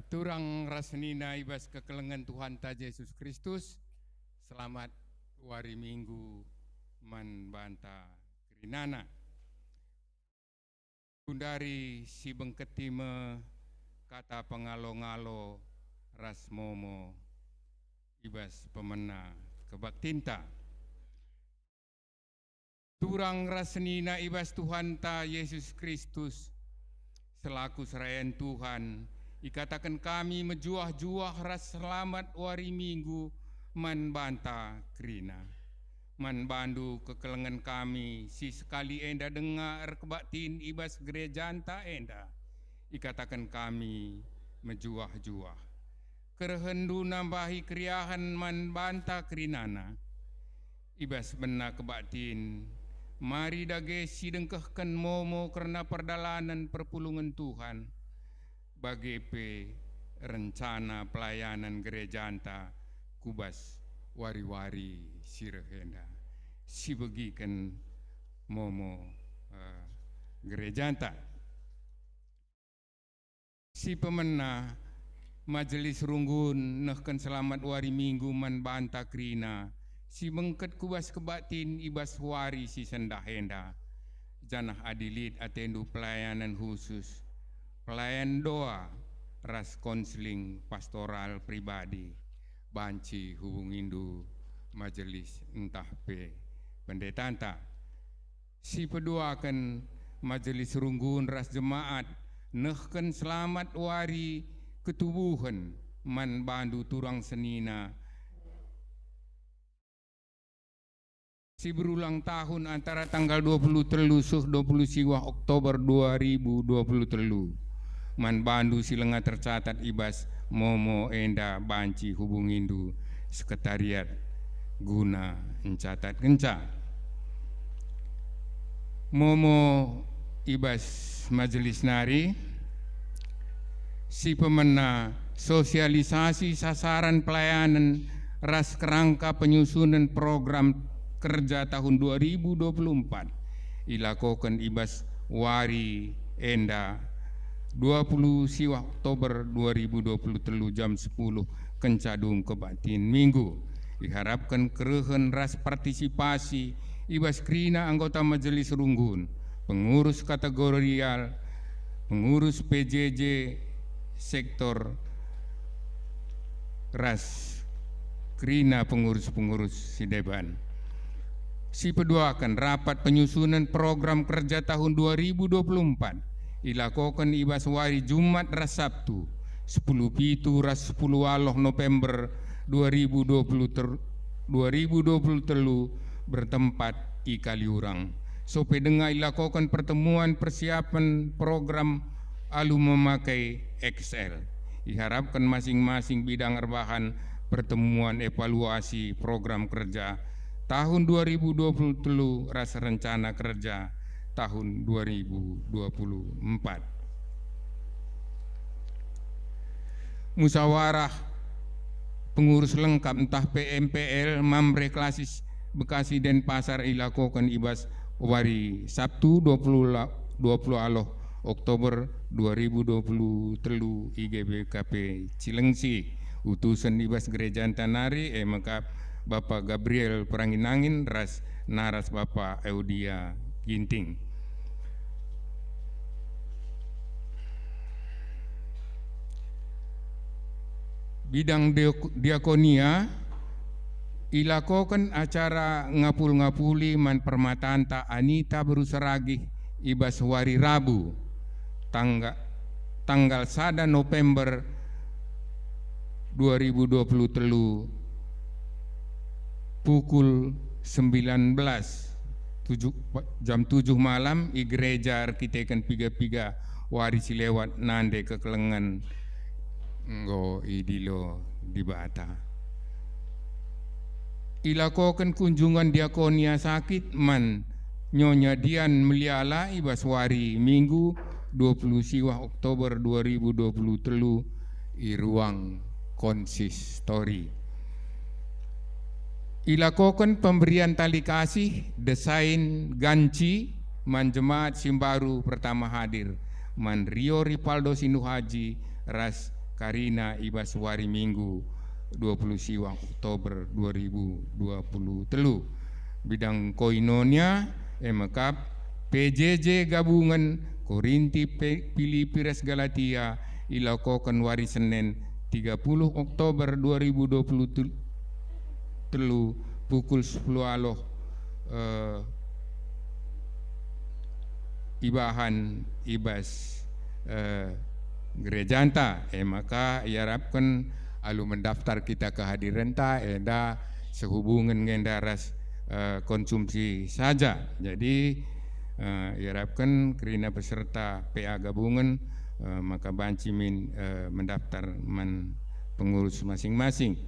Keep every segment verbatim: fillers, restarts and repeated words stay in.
Turang ras senina i bas kekelengen Tuhanta Jesus Kristus, selamat wari Minggu man banta kerinana. Gundari si bengketi me kata pengalo-ngalo ras momo i bas pemena kebaktinta. Turang ras senina i bas Tuhanta Jesus Kristus, selaku serayan Tuhan, ikataken kami mejuah-juah ras selamat wari Minggu man banta kerina. Man bandu kekelengen kami si sekali enda denga erkebaktin i bas gerejanta enda, ikataken kami mejuah-juah. Kerehenndu nambahi keriahen man banta kerinana. I bas bena kebaktin, mari dage sidengkehken momo kerna perdalanen perpulungen Tuhan, bage pe rencana pelayanan gerejanta ku bas wari-wari si reh enda. Sibegiken momo, eh, gerejanta. Si pemena, Majelis Runggun nehken selamat wari Minggu man banta kerina, si bengket ku bas kebaktin i bas wari si sendah enda. Janah adi lit atendu pelayanan khusus, pelayan doa, ras konseling pastoral pribadi, banci hubungindu majelis ntah pe pendetanta. Si peduaken, Majelis Runggun ras jemaat nehken selamat wari ketubuhen man bandu turang senina si berulang tahun antara tanggal dua puluh telu seh dua puluh siwah Oktober dua ribu dua puluh telu. Man bandu si langa tercatat i bas momo enda banci hubungindu sekretariat guna ncatatkenca. Momo i bas majelis nari, si pemena sosialisasi sasaran pelayanan ras kerangka penyusunan program kerja tahun dua ribu dua puluh empat ilakoken i bas wari enda, dua puluh siwah Oktober dua ribu dua puluh telu, jam sepuluh, kenca dung kebaktin Minggu. Iharapken kerehen ras partisipasi i bas kerina anggota Majelis Runggun, pengurus kategorial, pengurus P J J sektor, ras kerina pengurus-pengurus si deban. Si peduaken, rapat penyusunan program kerja tahun dua ribu dua puluh empat ilakoken i bas wari Jumat ras Sabtu, sepuluh pitu ras sepuluh waloh November dua ribu dua puluh ter-, dua ribu dua puluh telu, bertempat i Kaliurang. Sope denga ilakoken pertemuan persiapan program alu memakai Excel. Iharapken masing-masing bidang erbahan pertemuan evaluasi program kerja tahun dua ribu dua puluh telu ras rencana kerja tahun dua ribu dua puluh empat. Musyawarah pengurus lengkap ntah P M P L Mamre Klasis Bekasi Denpasar ilakoken i bas wari Sabtu dua puluh la-, dua puluh aloh Oktober dua ribu dua puluh telu i G B K P Cilengsi. Utusen i bas gerejanta nari e mekap Bapa Gabriel Perangin-angin ras naras Bapa Eudia Ginting. Bidang diak-, diakonia, ilakoken acara ngapul-ngapuli man permatanta Anita Beru Seragih i bas wari Rabu, tangga-, tanggal sada November dua ribu dua puluh telu, pukul sembilan belas, tujuh, jam tujuh malam, i gereja erkiteken piga-piga wari si lewat nande kekelengen enggo idilo Dibata. Ilakoken kunjungan diakonia sakit man Nyonya Dian Meliala i bas wari Minggu, dua puluh siwah Oktober dua ribu dua puluh telu, i ruang konsistori. Ilakoken pemberian tali kasih, desain ganci, man jemaat si mbaru pertama hadir, man Rio Ripaldo Sinuhaji ras karina i bas wari Minggu, dua puluh siwang Oktober dua ribu dua puluh telu. Bidang koinonia, e me kap P J J gabungen Korinti, Pe-, Pilipi ras Galatia ilakoken wari Senen, tiga puluh Oktober dua ribu dua puluh telu, pukul sepuluh aloh, eh, ibahan i bas, eh, gerejanta. E maka iarapken alu mendaftar kita kehadirenta enda sehubungen nge enda ras, eh, konsumsi saja. Jadi, eh, iarapken kerina peserta P A gabungen, eh, maka banci min, eh, mendaftar man pengurus masing-masing.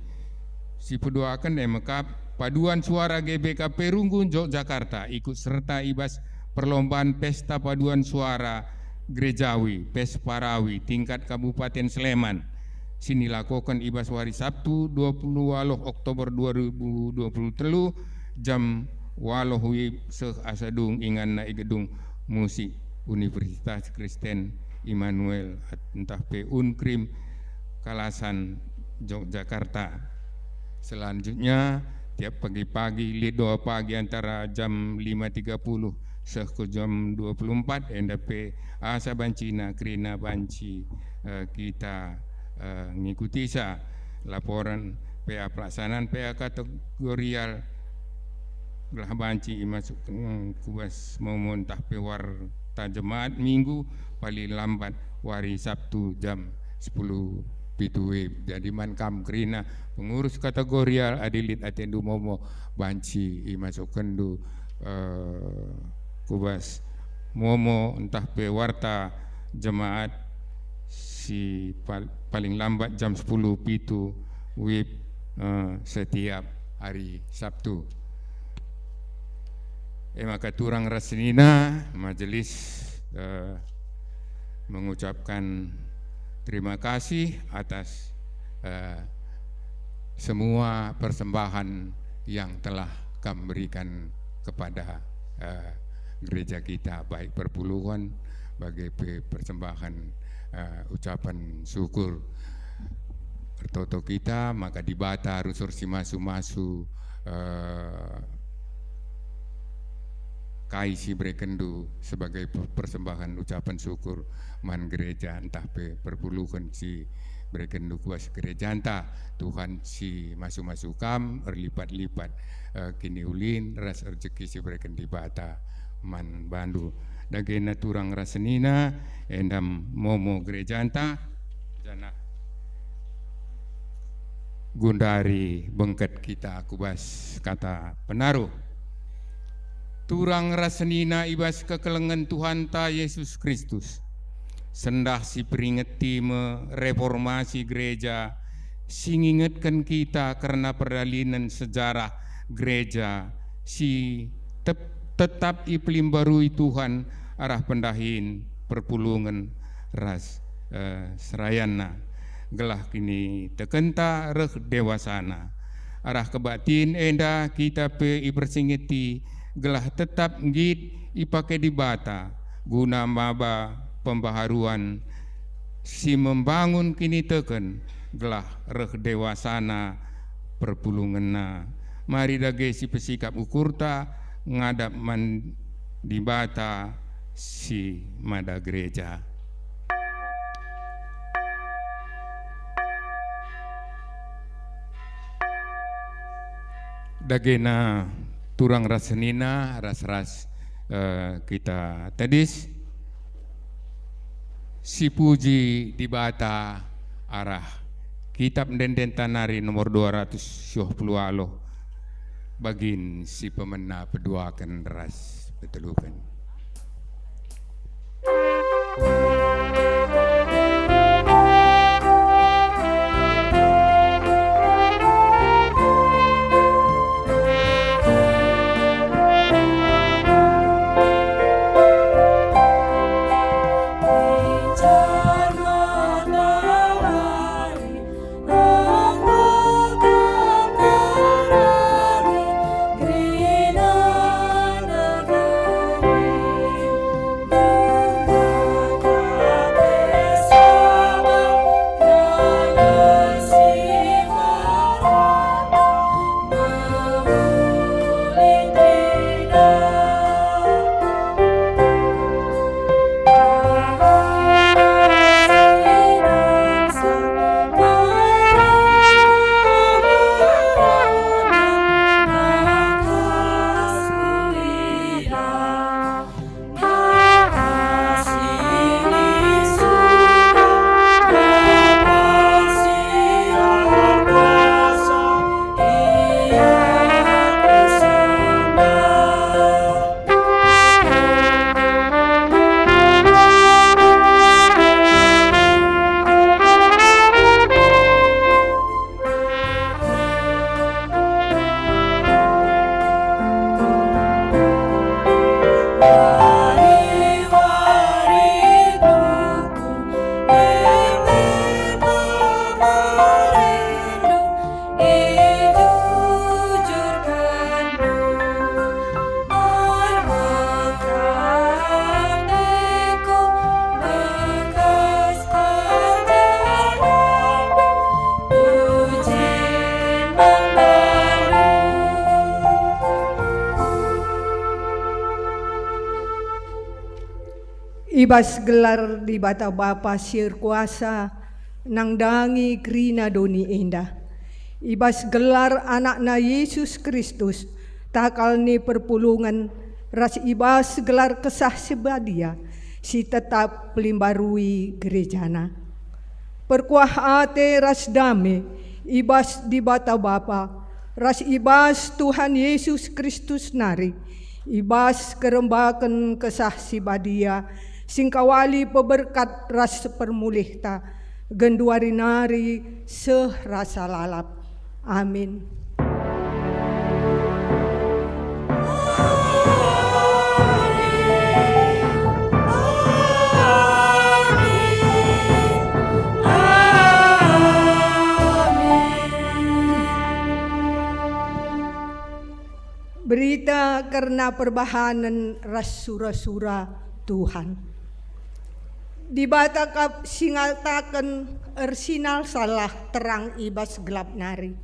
Sipeduaken e me kap paduan suara G B K P Runggun Yogyakarta ikut serta i bas perlombaan pesta paduan suara gerejawi, Pesparawi, tingkat Kabupaten Sleman, si nilakoken i bas wari Sabtu, dua puluh aloh Oktober dua ribu dua puluh telu, jam aloh WIB seh asa dung inganna i Gedung Musik Universitas Kristen Immanuel ntah pe Unkrim, Kalasan, Yogyakarta. Selanjutnya, tiap pagi-pagi lit doa pagi antara jam lima tiga puluh seh ku jam dua puluh empat, enda pe asa bancina kerina banci, eh, kita, eh, ngikutisa laporan P A pelaksanaan P A kategorial gelah banci imasukna ku bas momo ntah pe warta jemaat Minggu, paling lambat wari Sabtu jam sepuluh pitu WIB. Jadi man kam kerina pengurus kategorial, adi lit atendu momo, banci imasukkenndu, eh, ku bas momo ntah pe warta jemaat si pal-, paling lambat jam sepuluh pitu WIB, eh, setiap hari Sabtu. E maka turang ras senina, majelis, eh, mengucapkan terima kasih atas, eh, semua persembahan yang telah kam berikan kepada, eh, gereja kita, baik perpuluhan, bage pe persembahan, eh, ucapan syukur. Ertoto kita maka Dibata rusur si masu-masu, eh, kai si berekenndu sebagai pe-, persembahan ucapan syukur man gereja ntah pe perpuluhen si berekenndu ku bas gerejanta. Tuhan si masu-masu kam erlipat-lipat, eh, kiniulin ras rejeki si bereken Dibata man bandu. Dagena turang ras senina, enda momo gerejanta, janah gundari bengket kita ku bas kata penaruh. Turang ras senina i bas kekelengen Tuhanta Yesus Kristus. Sendah si peringeti me reformasi gereja si ngingetken kita kerna perdalinen sejarah gereja si tep-, tetap ipelimbarui Tuhan arah pendahin, perpulungen, ras, eh, serayanna, gelah kinitekenta reh dewasana. Arah kebaktin enda kita pe ipersingeti gelah tetap nggit ipake Dibata guna maba pembaharuan si membangun kiniteken gelah reh dewasana perpulungenna. Mari dage sipesikap ukurta ngadap man Dibata si mada gereja. Dagena turang ras senina, ras-ras, eh, kita tedis. Sipuji Dibata arah Kitab Ende-endenta nari nomor dua ratus siwah puluh aloh, bagin si pemena peduaken ras peteluken. I bas gelar Dibata Bapa si erkuasa, nandangi kerina doni enda. I bas gelar AnakNa Yesus Kristus, takal ni perpulungen, ras i bas gelar Kesah Si Badia, si tetap pelimbarui gerejana. Perkuah ate ras dame i bas Dibata Bapa, ras i bas Tuhan Yesus Kristus nari, i bas kerembaken Kesah Si Badia, si engkawali peberkat ras permulihta, genduari nari seh rasa lalap. Amin. Berita kerna perbahanen ras sura-sura Tuhan. Dibata kap si ngataken, "Ersinalsallah terang i bas gelap nari."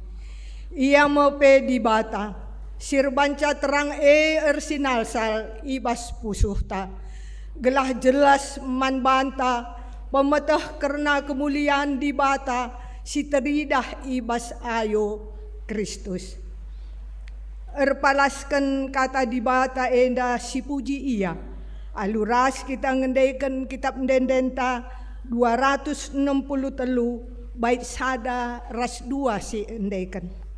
Ia me pe Dibata, si erbanca terang e ersinalsal i bas pusuhta, gelah jelas man banta pemeteh kerna kemulian Dibata si teridah i bas ayo Kristus. Erpalasken kata Dibata enda sipuji Ia, alu ras kita ngendeken Kitap Ende-endenta dua ratus enem puluh telu, bait sada ras dua si endeken.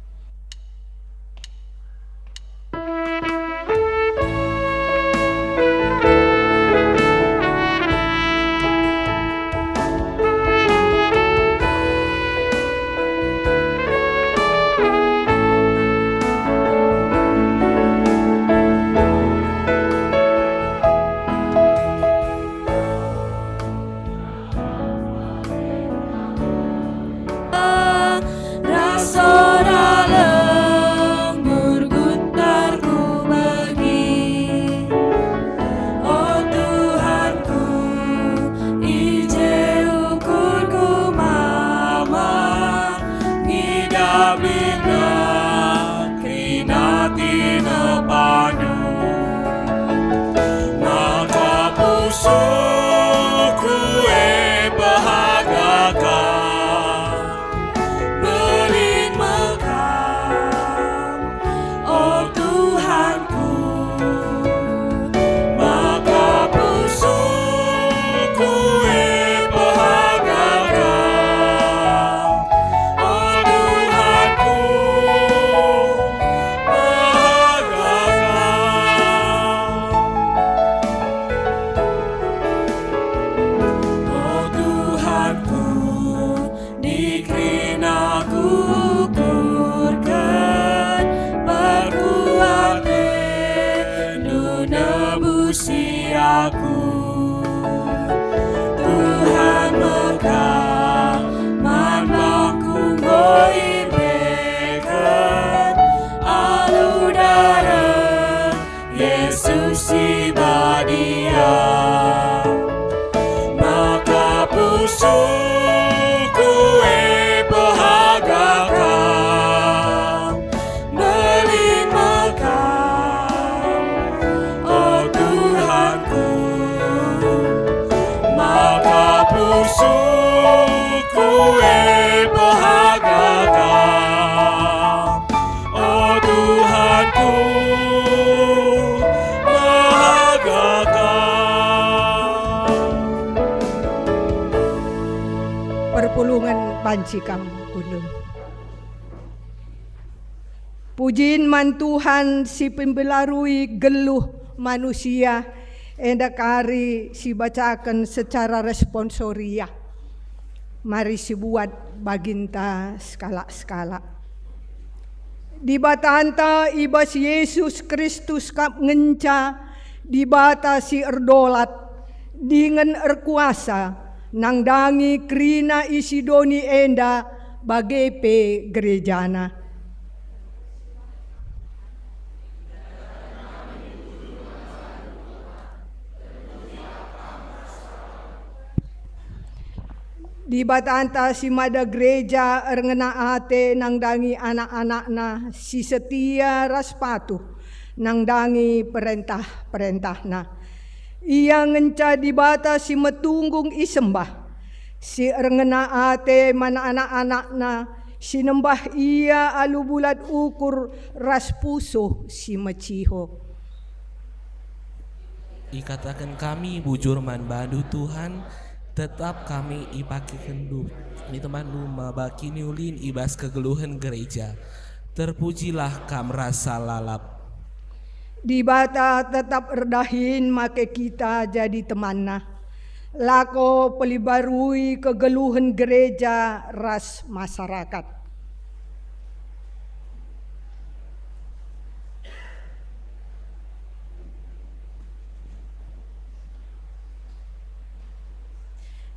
Rasa laleng bergetar ku begi. O Tuhanku, i je ukurku mama, ngidah bena kerina tinepandu. Maka pusuhku e pehagaken, mbelin me Kam, o Tuhanku, maka pusuhku e pehagaken, o Tuhanku, pehagaken. O Tuhanku, di kerina kuukurken, perkuatenNdu nebusi aku. Tuhan me Kam, man bangku enggo ibereken alu dareh Yesus si badia. Maka pusuhku e pehagaken, mbelin me Kam, o Tuhanku. Maka pusuhku e pehagaken, o Tuhanku, pehagaken. Perpulungen banci kam kundul. Pujin man Tuhan si pembelarui geluh manusia, enda kari sibacaken secara responsoria. Mari sibuat baginta sekalak-sekalak. Dibatanta i bas Yesus Kristus kap ngenca Dibata si erdolat, dingen erkuasa, nandangi kerina isi doni enda, bage pe gerejana. Dibatanta si mada gereja erngena ate nandangi anak-anakna si setia ras patuh nandangi perentah-perentahna. Ia ngenca Dibata si metunggung isembah, si erngena ate man anak-anakna, si nembah Ia alu bulat ukur ras pusuh si meciho. Ikataken kami bujur man bandu, Tuhan, tetap kami ipakekenndu, itemandu maba kiniulin i bas kegeluhen gereja. Terpujilah Kam rasa lalap. Dibata tetap erdahin make kita jadi temanNa. Lako pelibarui kegeluhen gereja ras masyarakat.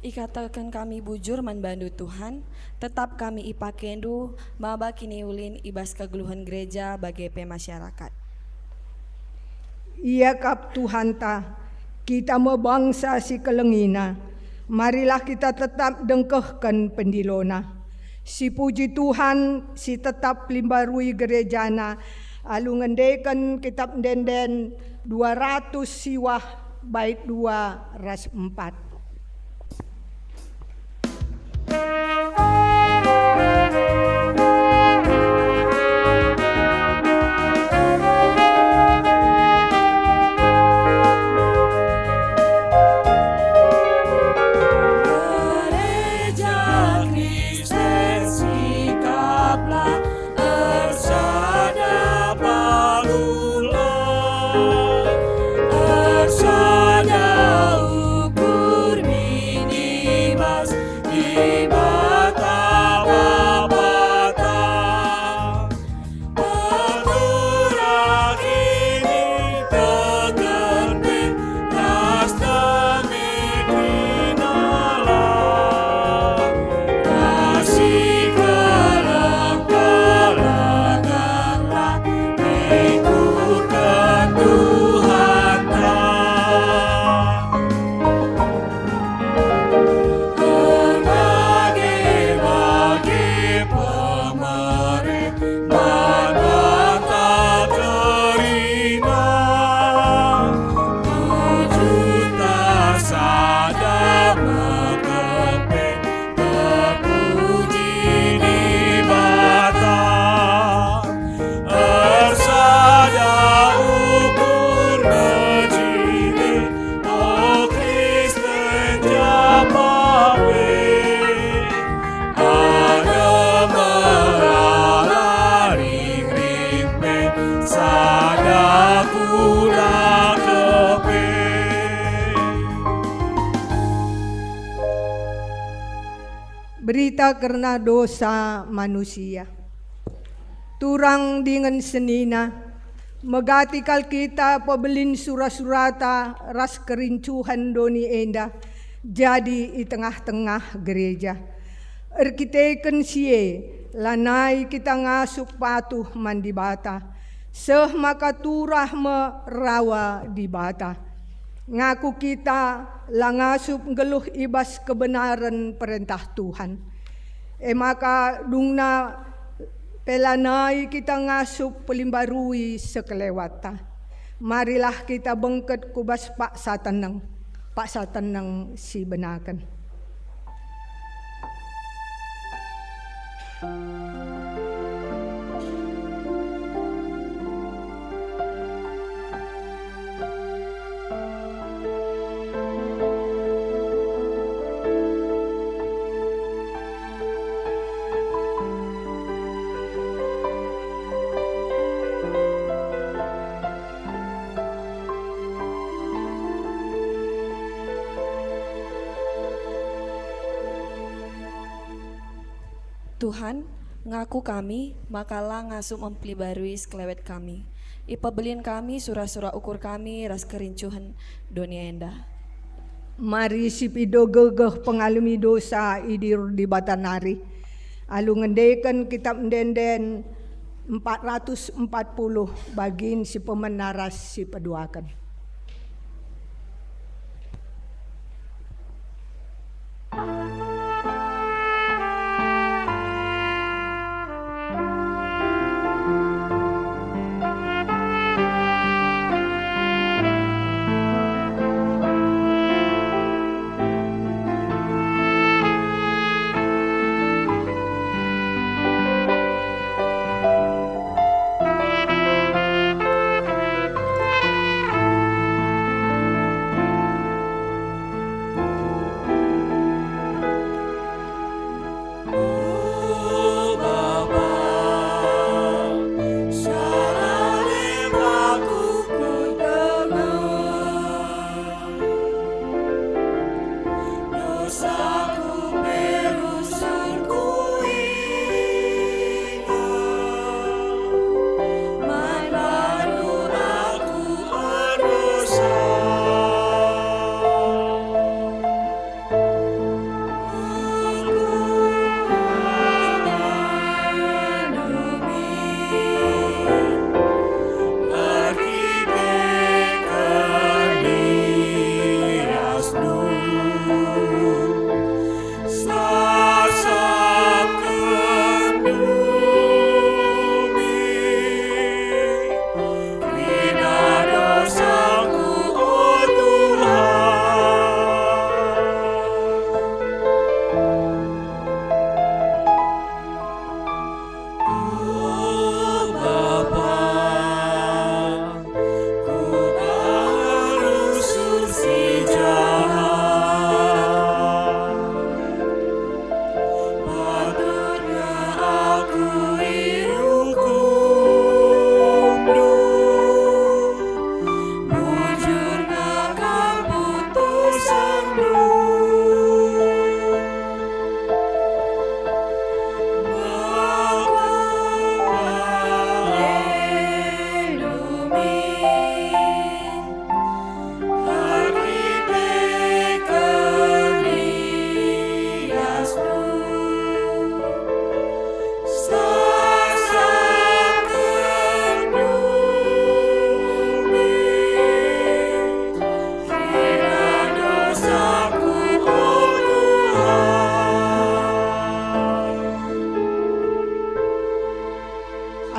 Ikataken kami bujur man bandu, Tuhan, tetap kami ipakendu maba kiniulin i bas kegeluhen gereja bage pe masyarakat. Ia kap Tuhanta, kita me bangsa si kelengina. Marilah kita tetap dengkehken pendilona. Sipuji Tuhan si tetap pelimbarui gerejana alu ngendeken Kitap Ende-enden dua ratus siwah bait dua ras empat. Gereja Kristen sikaplah ersada paduhlah, ersada ukur minimas Dibata Bapata. Peturah kiniteken pe ras dame kerinalah, ras si keleng kelengenlah ikutken Tuhanta. Erbage-bage pemere man banta kerina, tujunta sada mekempe, terpuji Dibata. Ersada ukur mejile, o Kristen japa pe. Adem merala ringring pe, sada kula kepe. Berita kerna dosa manusia. Turang dingen senina, megati kal kita pebelin sura-surata ras kerincuhen doni enda jadi i tengah-tengah gereja. Erkiteken si e, lanai kita ngasup patuh man Dibata, seh maka turah me rawa Dibata. Ngaku kita la ngasup nggeluh i bas kebenaren perentah Tuhan. E maka dungna pe lanai kita ngasup pelimbarui sekelewatta. Marilah kita bengket ku bas paksa teneng, paksa teneng si benaken. Tuhan, ngaku kami maka la ngasup mempelibarui sekelewet kami. Ipebelin kami sura-sura ukur kami ras kerincuhen doni enda. Mari sipido gegeh pengalemi dosa i diru Dibata nari, alu ngendeken Kitap Ende-enden empat ratus empat puluh, bagin si pemena ras si peduaken.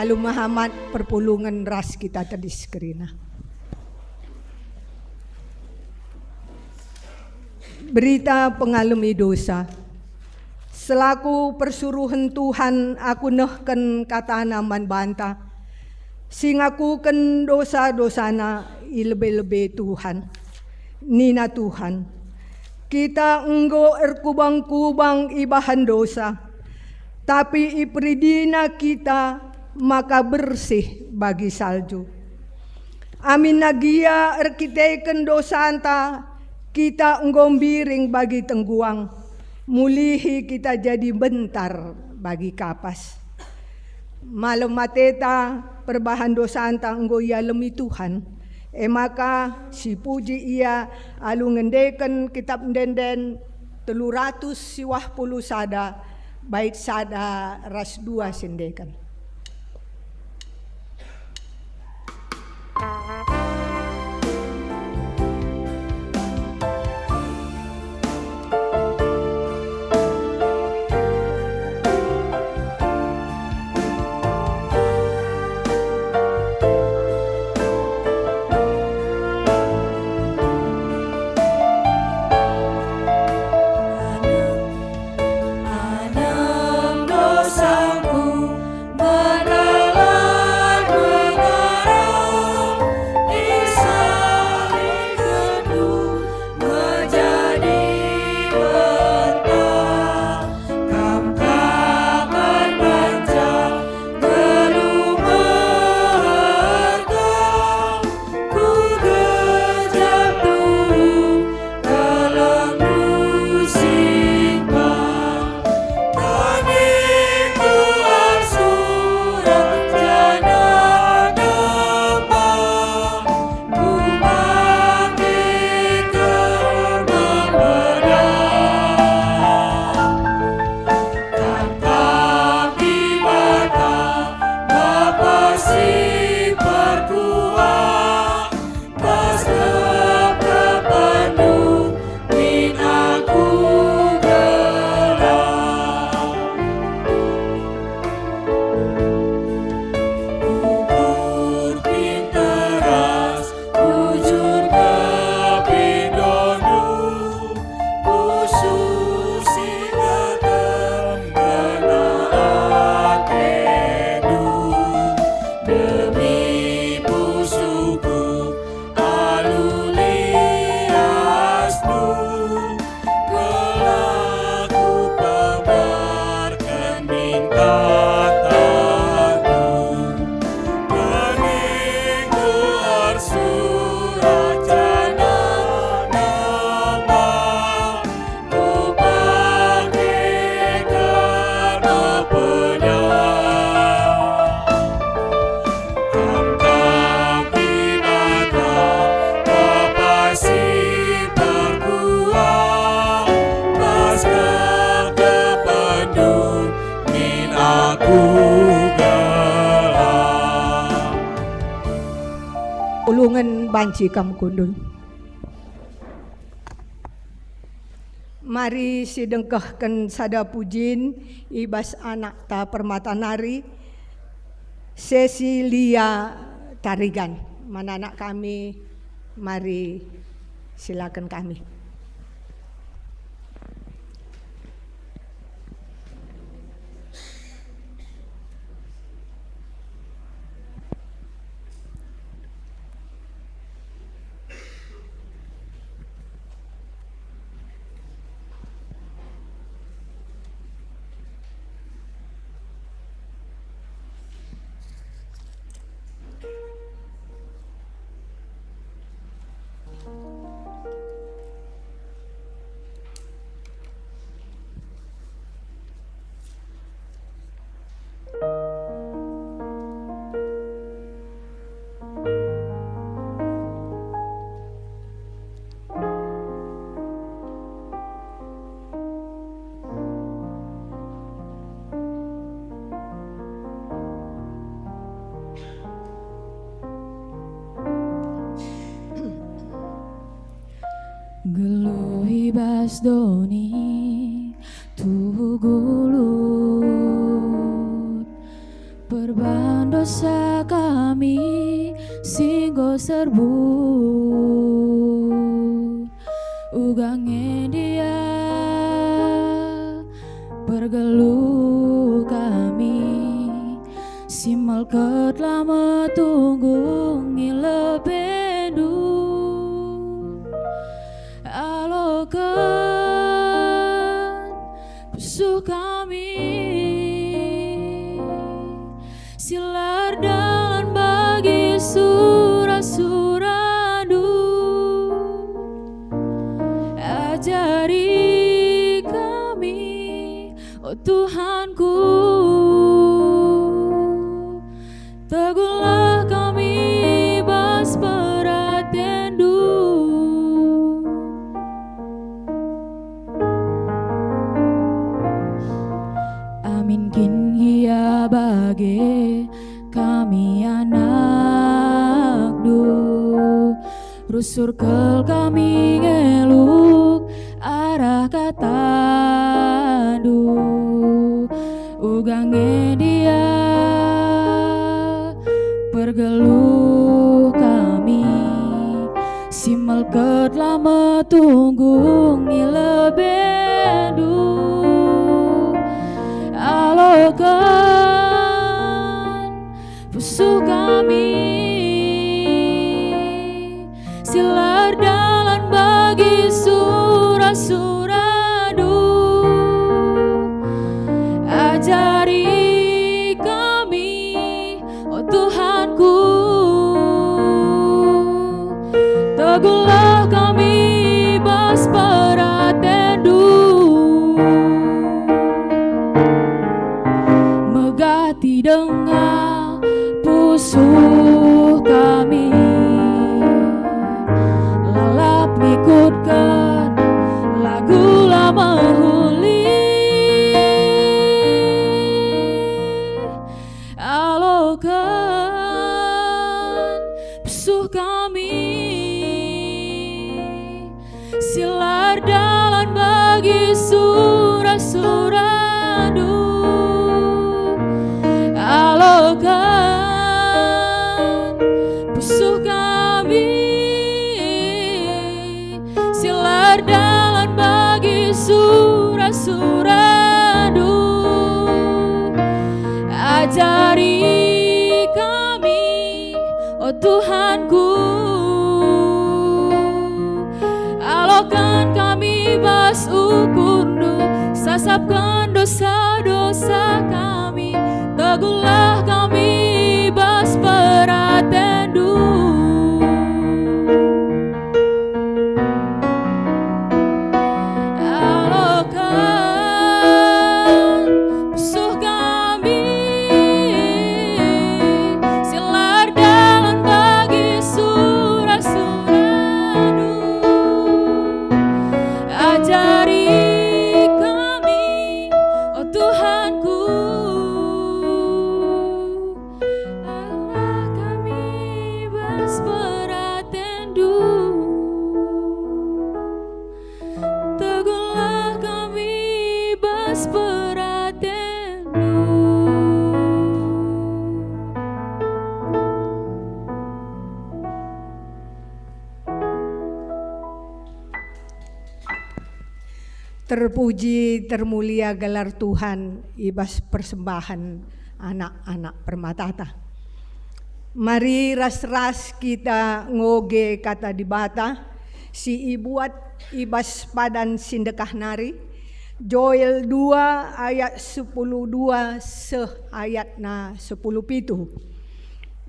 Alu mehamat perpulungen ras kita tedis kerina. Berita pengalemi dosa. Selaku persuruhen Tuhan, aku nehken kataNa man banta, si ngakuken dosa-dosana i lebe-lebe Tuhan. Nina Tuhan, "Kita enggo erkubang-kubang ibahan dosa, tapi iperidiNa kita maka bersih bagi salju. Aminna gia erkiteken dosanta, kita enggo mbiring bagi tengguang, mulihi kita jadi mbentar bagi kapas." Malem ateta, perbahan dosanta enggo ialemi Tuhan. E maka, sipuji Ia alu ngendeken Kitap Ende-enden telu ratus siwah puluh sada, bait sada ras dua siendeken. Kata Dibata, Bapa si perkuah, pas kepepenndu min aku gelah. Ukur pinteras, bujur kepindondu, pusuh si nggetem ngena atendu. Demi pusuhku alu liasndu, gelah kupabarken min kataNdu. Bage nge ersurat janah nembah, kupake kerna peda. Kam kap Dibata, Bapa si perkuah, pas kepepenndu min aku gelah. Ulungen banci kam kundul. Mari sidengkehken sada pujin i bas anakta permata nari, Cecilia Tarigan. Man anak kami, mari silaken kami. Geluh i bas doni tuhu gulut, perban Dosa kami si enggo serbu, uga nge ndia pergeluh kami si melket la metunggung i lebendu. Aloken pusuh kami si la erdalan bagi sura-surandu. Ajari kami, o Tuhanku, teguhlah kami bas peratenNdu. Amin kin gia bage kami anakNdu, rusur kal kami ngeluk arah kataNdu, uga nge ndia pergeluh kami si melket la metunggung i lebendu. Aloken pusuh kami si la erdalan bagi sura-surandu. Ajari kami, o Tuhanku, teguhlah kami bas peratenNdu. Megati denga pusuh kami, lalap ngikutken lagu la mehuli. Aloken pusuh kami si la erdalan bagi sura-surandu. Aloken pusuh kami si la erdalan bagi sura-surandu. Ajari kami, o Tuhanku, aloken kami bas ukurndu, sasapken dosa-dosa kami, teguhlah kami bas peratenNdu. Aloken pusuh kami si la erdalan bagi sura-surandu. Ajari kami, o Tuhanku, arah kami bas peratenNdu. Teguhlah kami bas peratenNdu. Terpuji, termulia gelar Tuhan i bas persembahen anak-anak permatata. Mari ras-ras kita ngoge Kata Dibata si ibuat i bas padan si ndekah nari, Joel dua ayat sepuluh dua seh ayatna sepuluh pitu.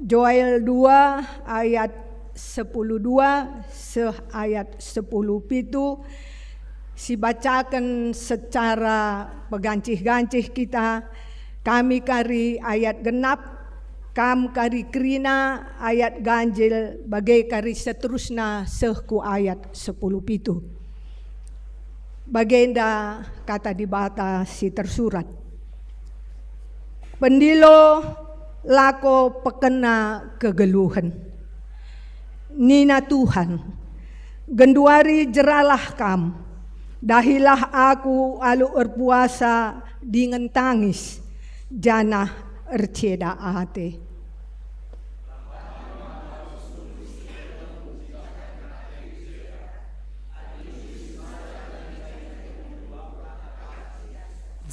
Joel dua ayat sepuluh dua seh ayat sepuluh pitu, sibacaken secara pegancih-gancih kita, kami kari ayat genap, kam kari kerina ayat ganjil, bage kari seterusna seh ku ayat sepuluh pitu. Bagenda Kata Dibata si tersurat. Pendilo lako pekena kegeluhen. Nina Tuhan, genduari jeralah kam, dahilah Aku alu erpuasa dingen tangis, janah erceda ate.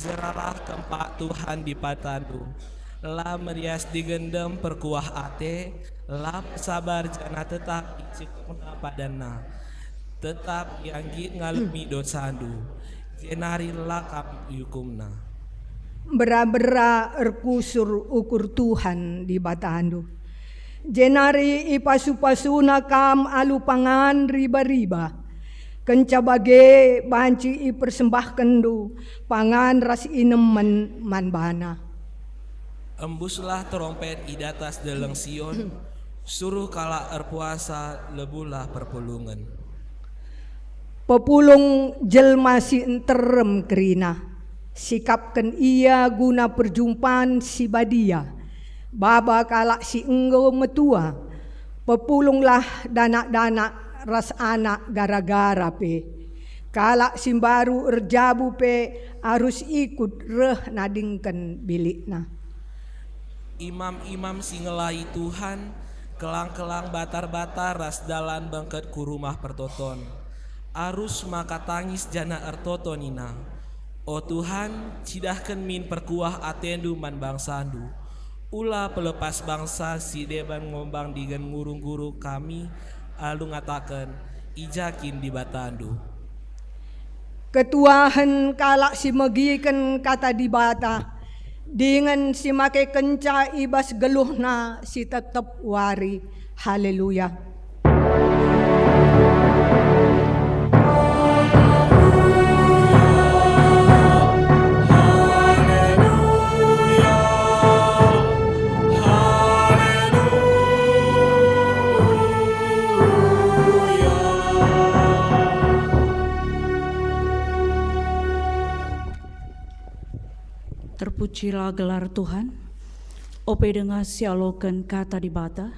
Jeralah kempak Tuhan Dibatandu. La merias dingen dem perkuah ate, la sabar janah tetap icekna padanna. Tetap ia nggit ngalemi dosandu, jenari la kam iukumna. Mbera-mbera erkusur ukur Tuhan Dibatandu, jenari ipasu-pasuna kam alu pangan riba-riba. Kenca bage banci ipersembahkenndu pangan ras inemen man bana. Embuslah terompet i datas Deleng Sion, suruh kalak erpuasa lebuhlah perpulungen. Pepulung jelma si nterem kerina, sikapken ia guna perjumpan si badia, baba kalak si enggo metua, pepulunglah danak-danak ras anak gara-gara pe. Kalak si mbaru erjabu pe arus ikut reh nadingken bilikna. Imam-imam si ngelahi Tuhan, kelang-kelang batar-batar ras dalan bengket ku rumah pertoton. Arus maka tangis janah ertoto nina, "O Tuhan, cidahken min perkuah atendu man bangsandu. Ula pelepas bangsa si deban ngombang dingen nguru-nguru kami alu ngataken, 'I ja kin Dibatandu?'" Ketuahen kalak si megiken Kata Dibata, dingen si makekenca i bas geluhna si tetep wari. Haleluya! Terpujilah gelar Tuhan. Ope denga sialoken Kata Dibata,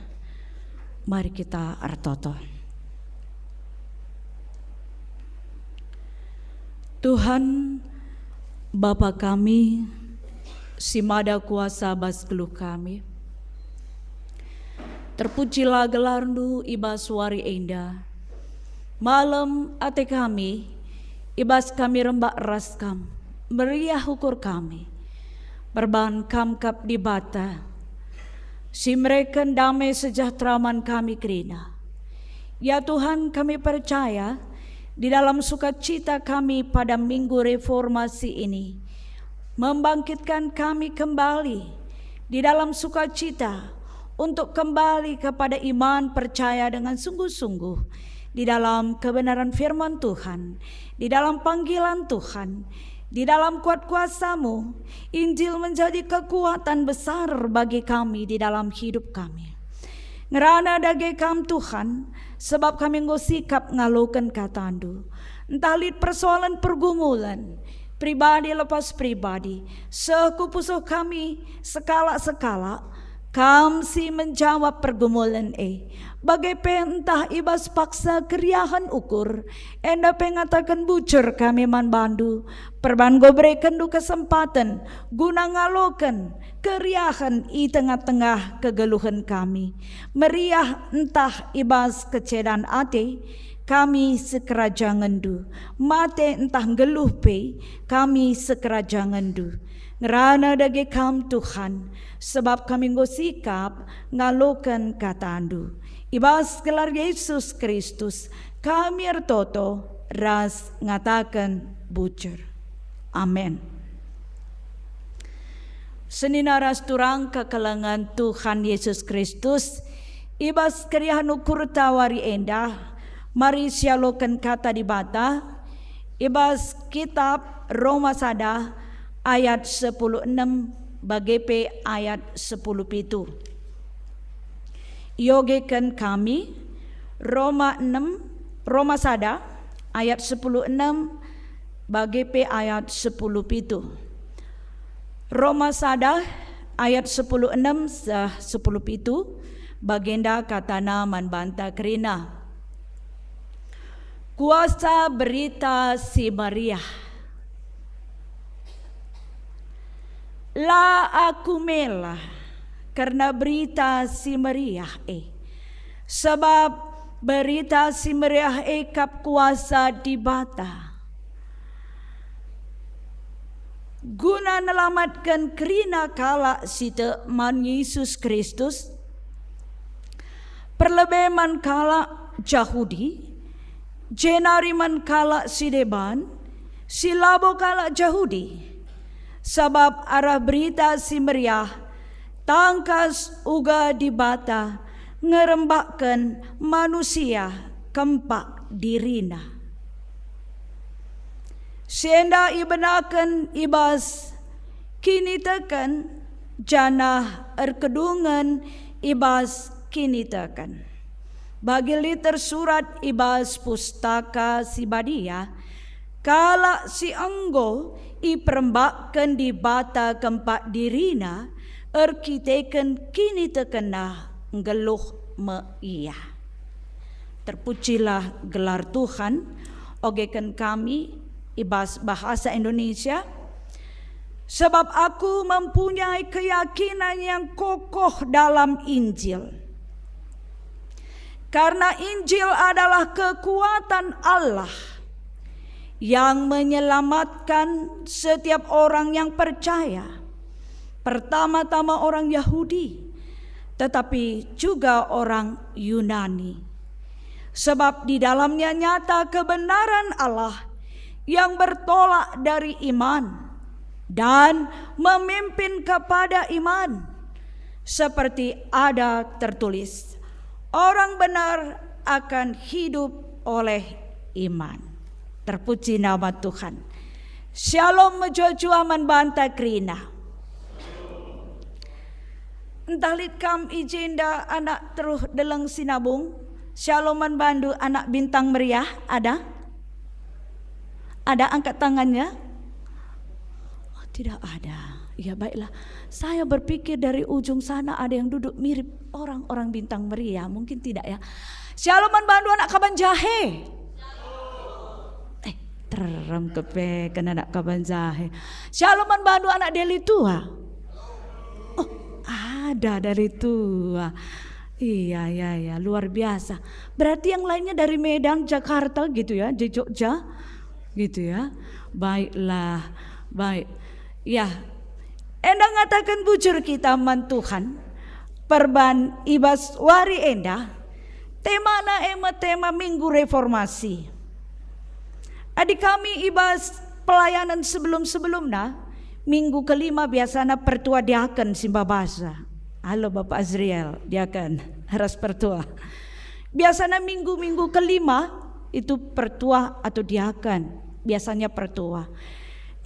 mari kita ertoto. Tuhan, Bapa kami, si mada kuasa bas geluh kami, terpujilah gelarNdu i bas wari enda. Malem ate kami, i bas kami rembak ras Kam, meriah ukur kami. Perbahan Kam kap Dibata, si mereken dame sejahtera man kami kerina. Ya Tuhan, kami percaya, di dalam sukacita kami pada Minggu Reformasi ini, membangkitkan kami kembali di dalam sukacita untuk kembali kepada iman percaya dengan sungguh-sungguh di dalam kebenaran firman Tuhan, di dalam panggilan Tuhan, di dalam kuat kuasa-Mu. Injil menjadi kekuatan besar bagi kami di dalam hidup kami. Ngerana dage Kam, Tuhan, sebab kami enggo sikap ngaloken KataNdu. Ntah lit persoalan pergumulan, pribadi lepas pribadi, seh ku pusuh kami sekalak-sekalak, Kam si menjawab pergumulan e. Bage pe ntah i bas paksa keriahen ukur, enda pe ngataken bujur kami man bandu, perban enggo berekenndu kesempaten guna ngaloken keriahen i tengah-tengah kegeluhen kami. Meriah ntah i bas kecedan ate, kami sekerajangenndu. Mate ntah nggeluh pe, kami sekerajangenndu. Ngerana dage Kam, Tuhan, sebab kami enggo sikap ngaloken KataNdu. I bas gelar Yesus Kristus, kami ertoto ras ngataken bujur. Amen. Senina ras turang kekelengen Tuhan Yesus Kristus, i bas keriahen ukurta wari enda, mari sialoken Kata Dibata, i bas kitab Roma sada ayat sepuluh enem bage pe ayat sepuluh pitu. Iogeken kami Roma enem, Roma sada ayat sepuluh enem bage pe ayat sepuluh pitu. Roma sada ayat sepuluh enem seh sepuluh pitu, bagenda katana man banta kerina. Kuasa Berita Si Meriah. La aku mela kerna Berita Si Meriah e, sabap Berita Si Meriah e kap kuasa Dibata. guna nelamatken kerina kalak si tek man Jesus Kristus, perlebe man kalak Jahudi, jenari man kalak si deban, si labo kalak Jahudi. Sabap arah Berita Si Meriah, tangkas uga Dibata ngerembakken manusia kempak diriNa. Si enda ibenaken i bas kiniteken, janah erkedungen i bas kiniteken. Bagi lit tersurat i bas Pustaka Si Badia, kalak si enggo iperembakken Dibata kempak diriNa erkiteken kinitekenna, nggeluh me ia. Terpujilah gelar Tuhan, ogeken kami i bas bahasa Indonesia, sebab aku mempunyai keyakinan yang kokoh dalam Injil. Karena Injil adalah kekuatan Allah yang menyelamatkan setiap orang yang percaya, pertama-tama orang Yahudi, tetapi juga orang Yunani. Sebab di dalamnya nyata kebenaran Allah yang bertolak dari iman dan memimpin kepada iman, seperti ada tertulis, "Orang benar akan hidup oleh iman." Terpuji nama Tuhan. Shalom mejuah-juah man banta kerina. Ntah lit kam i jenda anak teruh deleng si nabung? Shalom man bandu anak bintang meriah, ada? Ada angkat tangannya? Oh, tidak ada. Ya, baiklah. Saya berpikir dari ujung sana ada yang duduk mirip orang-orang bintang meriah. Mungkin tidak, ya. Shalom man bandu anak kaban jahe. Eh, terem kepeken anak kaban jahe. Shalom man bandu anak Deli Tua. Oh, ada Deli Tua. Iya, iya, iya, luar biasa. Berarti yang lainnya dari Medan, Jakarta gitu ya, di Jogja gitu ya. Baiklah, baik. Ya, enda ngataken bujur kita man Tuhan, perban i bas wari enda, temana e me tema Minggu Reformasi. Adi kami i bas pelayanan sebelum-sebelumna, minggu kelima biasana pertua diaken si mbabasa. Halo Bapak Azriel, diaken, ras pertua. Biasana minggu-minggu kelima itu pertua atau diaken, biasanya pertua.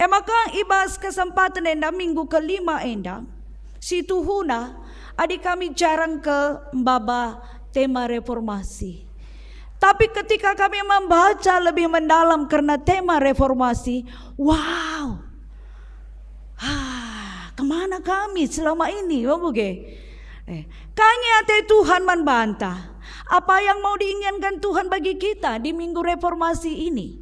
E maka i bas kesempaten enda, minggu kelima enda, situhuna, adi kami jarang ke mbaba tema reformasi. Tapi ketika kami membaca lebih mendalam kerna tema reformasi, wow. Ah, kemana kami selama ini, bage? Eh, ka nge ate Tuhan man banta? Apa yang mau diinginkan Tuhan bagi kita di Minggu Reformasi ini?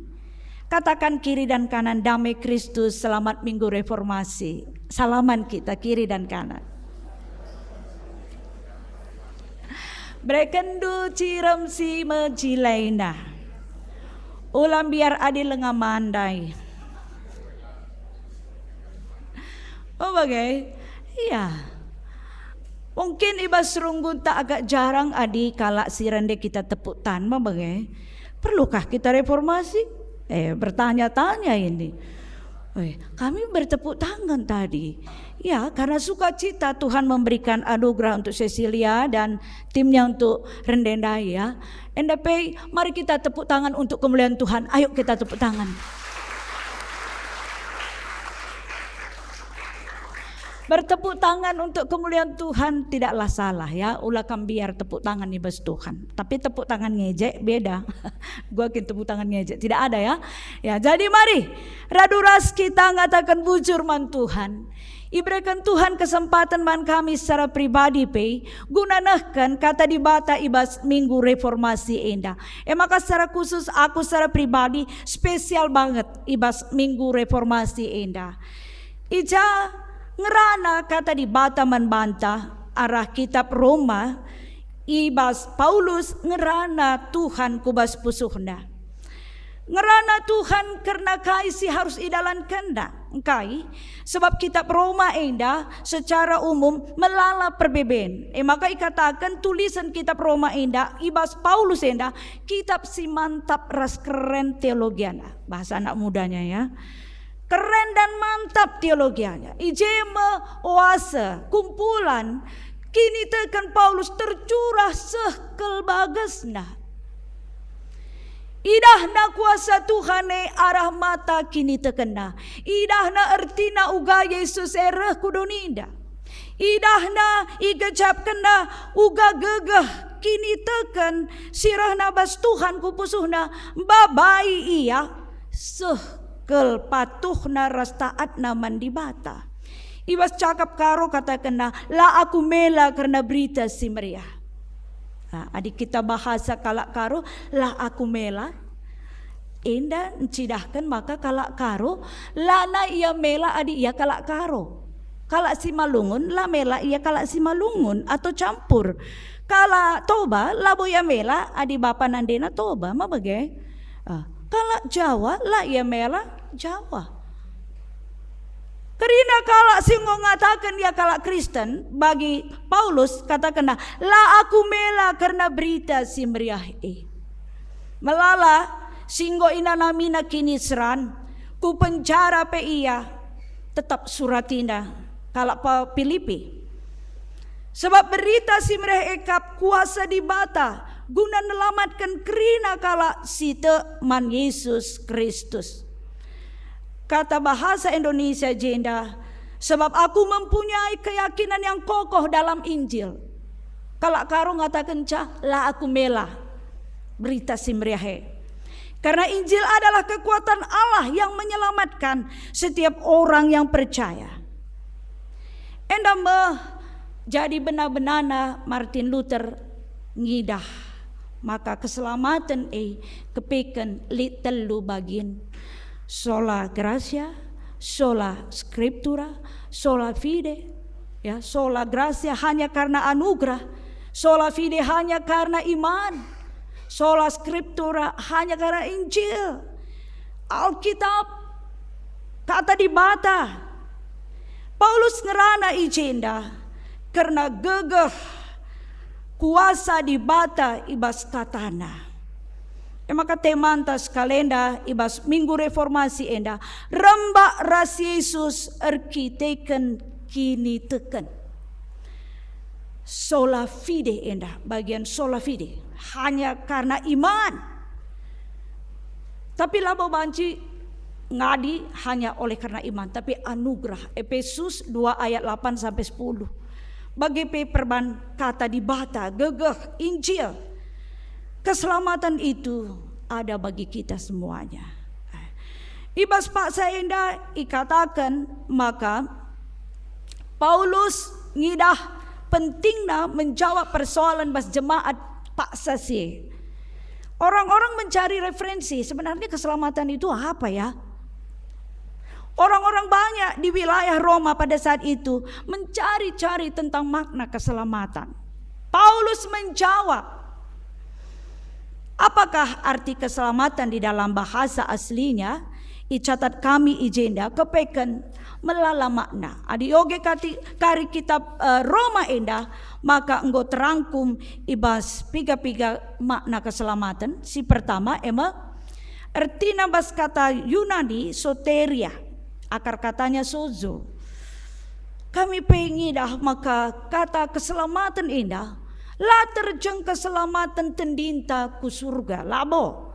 Katakan kiri dan kanan, "Dame Kristus, selamat Minggu Reformasi." Salaman kita kiri dan kanan. Berekenndu cirem si mejilaina. Ula mbiar adi lenga mandai. Oh, bage? Iya. Mungkin i bas runggunta agak jarang adi kalak si rende kita tepuk tangan, bage? Perlukah kita reformasi? Eh, bertanya-tanya ini. Eh, kami bertepuk tangan tadi. Ya, karena sukacita Tuhan memberikan anugerah untuk Cecilia dan timnya untuk rende ndai, ya. Enda pe, mari kita tepuk tangan untuk kemuliaan Tuhan. Ayo kita tepuk tangan. Bertepuk tangan untuk kemuliaan Tuhan tidaklah salah, ya. Ula kam mbiar tepuk tangan i bas Tuhan. Tapi tepuk tangan ngejek beda. Gua kin tepuk tangan ngejek. Tidak ada, ya. Ya, jadi mari radu ras kita ngataken bujur man Tuhan. Ibereken Tuhan kesempaten man kami secara pribadi pe guna nehken Kata Dibata i bas Minggu Reformasi enda. E maka secara khusus aku secara pribadi spesial banget i bas Minggu Reformasi enda. I ja ngerana Kata Dibata man banta arah kitab Roma, i bas Paulus ngerana Tuhan ku bas pusuhna. Ngerana Tuhan kerna kai si harus idalankenNa? Engkai? Sebab Kitab Roma enda secara umum melala perbeben. E maka ikataken tulisen Kitab Roma enda i bas Paulus enda kitab si mantap ras keren teologiana. Bahasa anak mudanya, ya. Keren dan mantap teologianya. I je me oase, kumpulan, kiniteken Paulus tercurah seh kal bagesna. Idahna kuasa Tuhan e arah mata kinitekenna. Idahna ertina uga Yesus e reh ku doni enda. Idahna, igejapkenna uga gegeh kiniteken si rehna bas Tuhan ku pusuhna, mbabai ia seh kal patuhna ras taatna man Dibata. I bas cakap Karo katakenna, "La aku mela kerna Berita Si Meriah." Nah, adi kita bahasa kalak Karo, "La aku mela," enda ncidahken maka kalak Karo, lana ia mela adi ia kalak Karo. Kalak Simalungun la mela ia kalak Simalungun atau campur. Kalak Toba labo ia mela adi bapa nandena Toba, ma bage? Ah, kalak Jawa la ia mela Jawa. Kerina kalak si enggo ngataken ia kalak Kristen, bagi Paulus katakenna, "La aku mela kerna Berita Si Meriah e." Melala si enggo inanamina kiniseran, ku penjara pe ia tetap suratina kalak pa-, Pilipi. Sebab Berita Si Meriah e kap kuasa Dibata guna nelamatken kerina kalak si tek man Yesus Kristus. Kata bahasa Indonesia jenda, "Sebab aku mempunyai keyakinan yang kokoh dalam Injil." Kalak Karo ngatakenca, "La aku mela Berita Si Meriah e." Karena Injil adalah kekuatan Allah yang menyelamatkan setiap orang yang percaya. Enda me jadi bena-benana Martin Luther ngidah maka keselamaten e kepeken lit telu bagin. Sola gratia, sola scriptura, sola fide. Ya, sola gratia hanya karena anugerah, sola fide hanya karena iman, sola scriptura hanya karena Injil, Alkitab, Kata Dibata. Paulus ngerana i jenda kerna gegeh kuasa Dibata i bas katana. E maka temanta sekalenda i bas Minggu Reformasi enda, rembak ras Yesus erkiteken kiniteken. Sola fide enda, bagian sola fide, hanya karena iman. Tapi labo banci ngadi hanya oleh karena iman, tapi anugerah. Epesus dua ayat delapan sampai sepuluh. Bage pe perban kata Dibata, gegeh, Injil. Keselamatan itu ada bagi kita semuanya. I bas paksa enda ikataken maka Paulus ngidah pentingna menjawab persoalan bas jemaat paksa si. Orang-orang mencari referensi, sebenarnya keselamatan itu apa, ya? Orang-orang banyak di wilayah Roma pada saat itu mencari-cari tentang makna keselamatan. Paulus menjawab, apakah arti keselamatan di dalam bahasa aslinya? Icatat kami i jenda kepeken melala makna. Adi oge kati-, kari kitab, eh, Roma enda, maka enggo terangkum i bas piga-piga makna keselamatan. Si pertama, e me, ertina bas kata Yunani soteria, akar katanya sozo. Kami pe ngidah maka kata keselamatan enda la terjeng keselamatan tendinta ku surga, labo.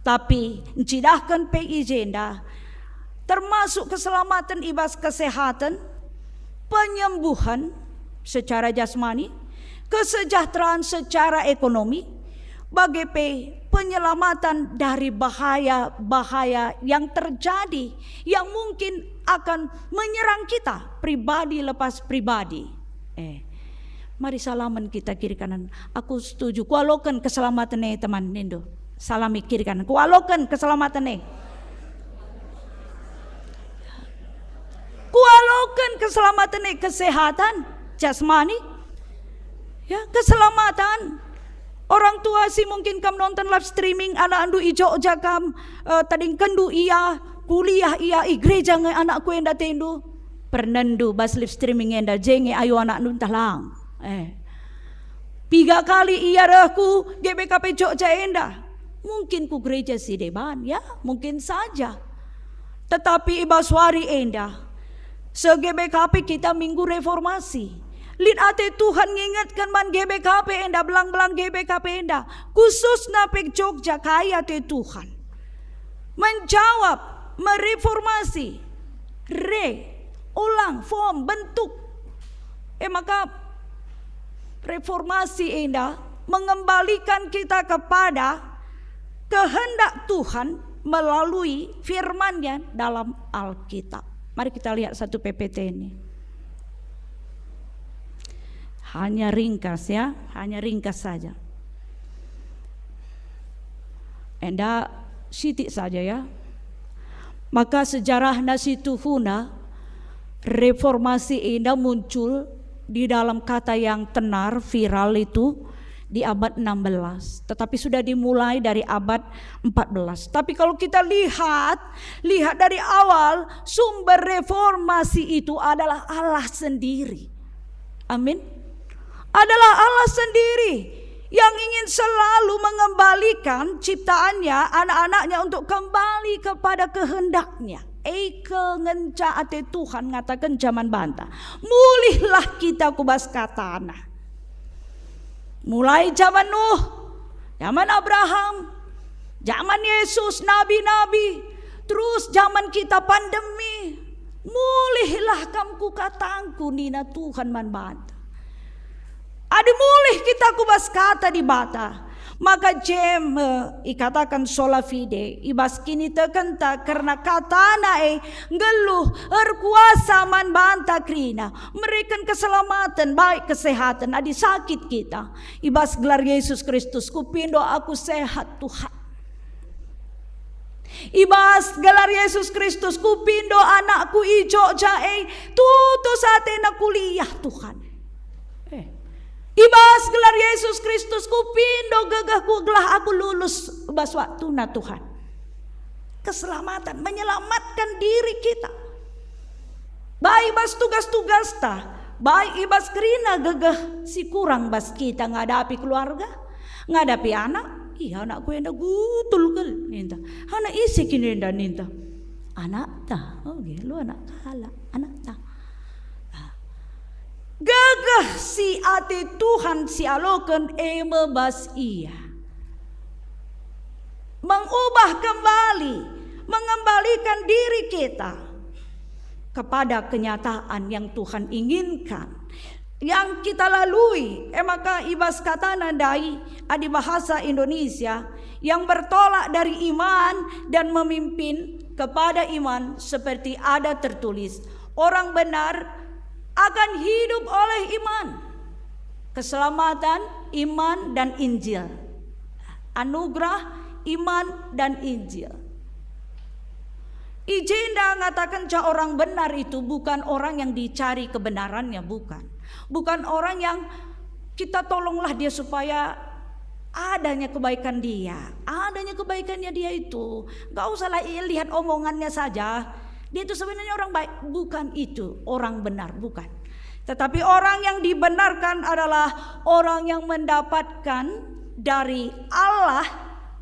Tapi ncidahken pe i jenda, termasuk keselamatan i bas kesehatan, penyembuhan secara jasmani, kesejahteraan secara ekonomi, bage pe penyelamatan dari bahaya-bahaya yang terjadi, yang mungkin akan menyerang kita pribadi lepas pribadi. Eh, mari salamen kita kiri kanan. Aku setuju. Kualoken keselamatan e, teman, nindu. Salami kiri kanan. Kualoken keselamatan e. Kualoken keselamatan e, kesehatan jasmani. Ya, keselamatan. Orang tua si mungkin kam nonton live streaming, anakndu i Jogja kam, eh, tadingkenndu ia, kuliah ia, i gereja nge anakku enda atendu. Pernenndu bas live streaming enda, je nge ayo anakndu ntah lang. Eh. Piga kali ia reh ku G B K P Jogja enda. Mungkin ku gereja si deban, ya, mungkin saja. Tetapi i bas wari enda, se-G B K P kita Minggu Reformasi. Lit ate Tuhan ngingetken man G B K P enda, belang-belang G B K P enda, khususna pe Jogja, kai ate Tuhan. Menjawab, mereformasi, re, ulang, form, bentuk. E maka, reformasi enda mengembalikan kita kepada kehendak Tuhan melalui firman-Nya dalam Alkitab. Mari kita lihat satu P P T ini. Hanya ringkas ya, hanya ringkas saja. Enda sitik saja ya. Maka sejarahna si tuhuna, reformasi enda muncul di dalam kata yang tenar, viral itu di abad enam belas, tetapi sudah dimulai dari abad empat belas. Tapi kalau kita lihat, lihat dari awal, sumber reformasi itu adalah Allah sendiri. Amin. Adalah Allah sendiri yang ingin selalu mengembalikan ciptaan-Nya, anak-anak-Nya untuk kembali kepada kehendak-Nya. Ike ngenca ate Tuhan ngataken man banta, "Mulihlah kita ku bas kataNa." Mulai jaman Nuh, jaman Abraham, jaman Yesus, nabi-nabi, terus jaman kita pandemi, "Mulihlah kam ku katangku," nina Tuhan man banta. Adi mulih kita ku bas kata Dibata, maka je me ikataken sola fide, i bas kinitekenta kerna kataNa e nggeluh erkuasa man banta kerina, mereken keselamaten, baik kesehaten adi sakit kita. I bas gelar Yesus Kristus kupindo aku sehat, Tuhan. I bas gelar Yesus Kristus kupindo anakku i Jogja e tutus atena kuliah, Tuhan. Eh. I bas gelar Yesus Kristus kupindo gegehku gelah aku lulus bas waktuna, Tuhan. Keselamatan, menyelamatkan diri kita. Baik bas tugas-tugasta, baik i bas kerina gegeh si kurang bas kita ngadapi keluarga, ngadapi anak. "Iya, anakku enda gutul kal," ninta. "Anak ise kin enda?" ninta. "Anakta." "Oh, nggih, lu anak kalak, anakta." Ah. Gegeh si ate Tuhan si aloken e me bas ia. Mengubah kembali, mengembalikan diri kita kepada kenyataan yang Tuhan inginkan, yang kita lalui. E maka i bas katana ndai, adi bahasa Indonesia, yang bertolak dari iman dan memimpin kepada iman, seperti ada tertulis, "Orang benar akan hidup oleh iman." Keselamatan, iman, dan Injil. Anugerah, iman, dan Injil. I jenda ngatakenca orang benar itu bukan orang yang dicari kebenarannya, bukan. Bukan orang yang kita tolonglah dia supaya adanya kebaikan dia, adanya kebaikannya dia itu. Nggak usahlah ia lihat omongannya saja. Dia itu sebenarnya orang baik. Bukan itu orang benar, bukan. Tetapi orang yang dibenarkan adalah orang yang mendapatkan dari Allah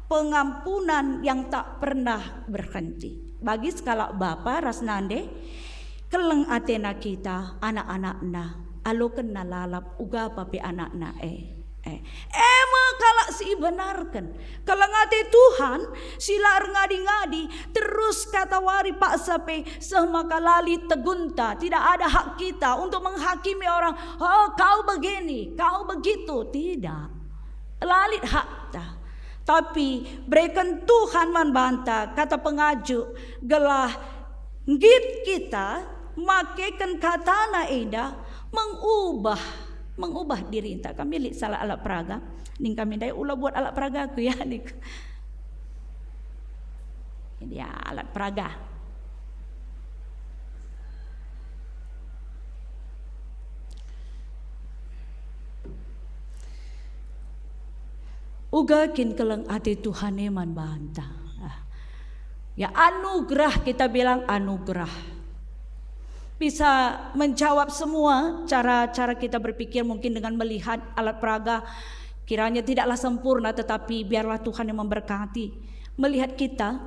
pengampunan yang tak pernah berhenti. Bagi sekalak bapa ras nande, keleng atena kita, anak-anakna, alokenna lalap, uga pe anakna e. Eh, e me kalak si ibenarken. Keleng ate Tuhan, si la erngadi-ngadi, terus katawari paksa pe, seh maka la lit tegunta, tidak ada hak kita untuk menghakimi orang, "Oh, kau begini, kau begitu." Tidak. La lit hakta. Tapi bereken Tuhan man banta kata pengajuk gelah nggit kita makeken katana enda mengubah, mengubah dirinta. Kami lit salah alat peraga. Ning kami ndai ula buat alat peragaku ya, niku. Jadi ya, alat peraga. Uga kin keleng ate Tuhan e man banta? Ah. Ya, anugerah, kita bilang anugerah. Bisa menjawab semua cara-cara kita berpikir, mungkin dengan melihat alat peraga, kiranya tidaklah sempurna, tetapi biarlah Tuhan yang memberkati. Melihat kita,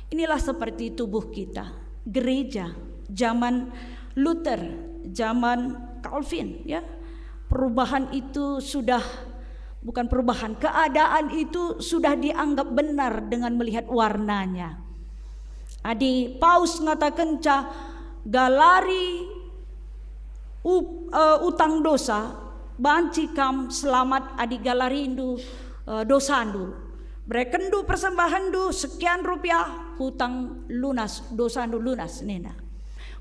inilah seperti tubuh kita. Gereja zaman Luther, zaman Calvin, ya. Perubahan itu sudah, bukan perubahan, keadaan itu sudah dianggap benar dengan melihat warnanya. Adi Paus ngatakenca, "Galari up-, eh, utang dosa, banci kam selamat adi galarindu, eh, dosandu. Berekenndu persembahenndu sekian rupiah, hutang lunas, dosandu lunas," nina.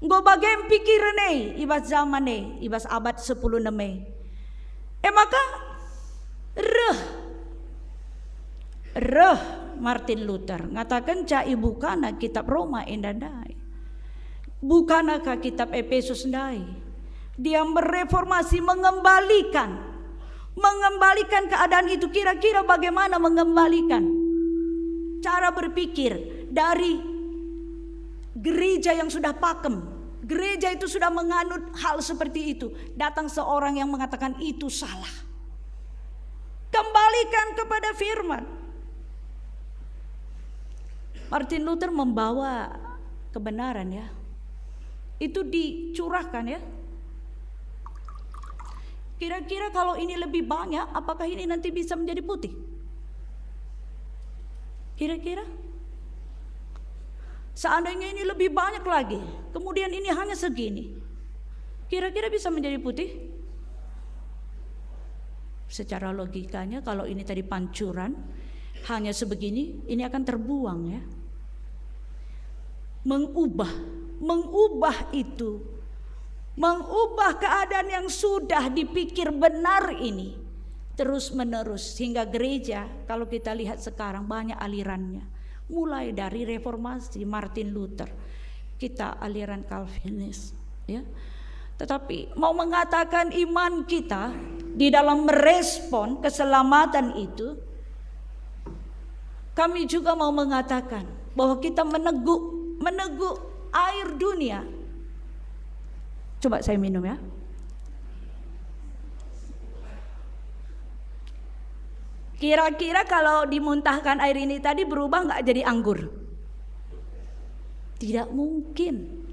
Enggo bage pikiren e i bas zaman e, i bas abad sepuluh enem e. E maka reh, reh Martin Luther ngatakenca ibukana kitab Roma enda ndai. Bukana ka kitab Epesus ndai. Dia mereformasi, mengembalikan, mengembalikan keadaan itu. Kira-kira bagaimana mengembalikan cara berpikir dari gereja yang sudah pakem? Gereja itu sudah menganut hal seperti itu. Datang seorang yang mengatakan itu salah. Kembalikan kepada firman. Martin Luther membawa kebenaran, ya. Itu dicurahkan, ya. Kira-kira kalau ini lebih banyak, apakah ini nanti bisa menjadi putih? Kira-kira? Seandainya ini lebih banyak lagi, kemudian ini hanya segini, kira-kira bisa menjadi putih? Secara logikanya, kalau ini tadi pancuran, hanya sebegini, ini akan terbuang, ya. Mengubah, mengubah itu, mengubah keadaan yang sudah dipikir benar ini terus-menerus, sehingga gereja, kalau kita lihat sekarang, banyak alirannya. Mulai dari reformasi Martin Luther, kita aliran Calvinis, ya. Tetapi mau mengatakan iman kita di dalam merespon keselamatan itu, kami juga mau mengatakan bahwa kita meneguk, meneguk air dunia. Coba saya minum, ya. Kira-kira kalau dimuntahkan air ini tadi berubah nggak jadi anggur? Tidak mungkin.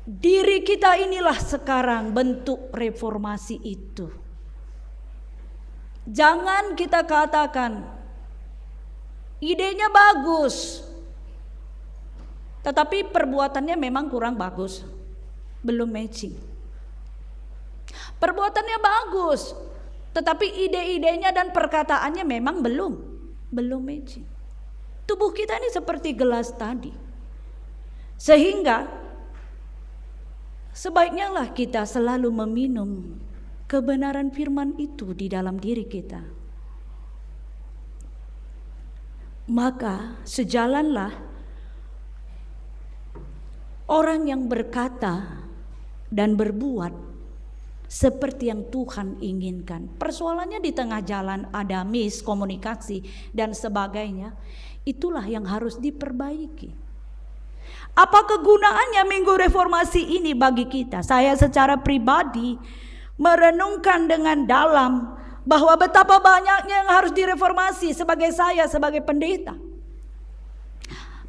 Diri kita inilah sekarang bentuk reformasi itu. Jangan kita katakan, "Idenya bagus, tetapi perbuatannya memang kurang bagus, belum matching." Perbuatannya bagus, tetapi ide-idenya dan perkataannya memang belum, belum matching. Tubuh kita ini seperti gelas tadi. Sehingga sebaiknyalah kita selalu meminum kebenaran firman itu di dalam diri kita. Maka sejalanlah orang yang berkata dan berbuat seperti yang Tuhan inginkan. Persoalannya di tengah jalan ada miskomunikasi dan sebagainya. Itulah yang harus diperbaiki. Apa kegunaannya Minggu Reformasi ini bagi kita? Saya secara pribadi merenungkan dengan dalam bahwa betapa banyaknya yang harus direformasi sebagai saya, sebagai pendeta.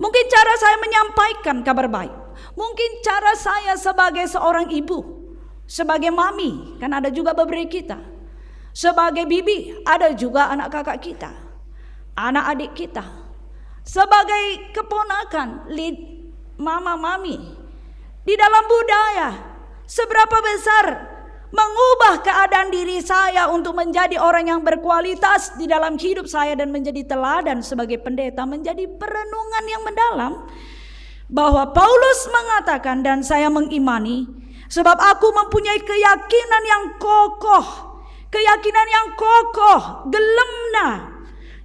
Mungkin cara saya menyampaikan kabar baik, mungkin cara saya sebagai seorang ibu, sebagai mami, kan ada juga bebere kita, sebagai bibi, ada juga anak kakak kita, anak adik kita, sebagai keponakan, lid, mama, mami, di dalam budaya, seberapa besar mengubah keadaan diri saya untuk menjadi orang yang berkualitas di dalam hidup saya dan menjadi teladan sebagai pendeta, menjadi perenungan yang mendalam, bahwa Paulus mengatakan, "Dan saya mengimani, sebab aku mempunyai keyakinan yang kokoh, keyakinan yang kokoh, gelemna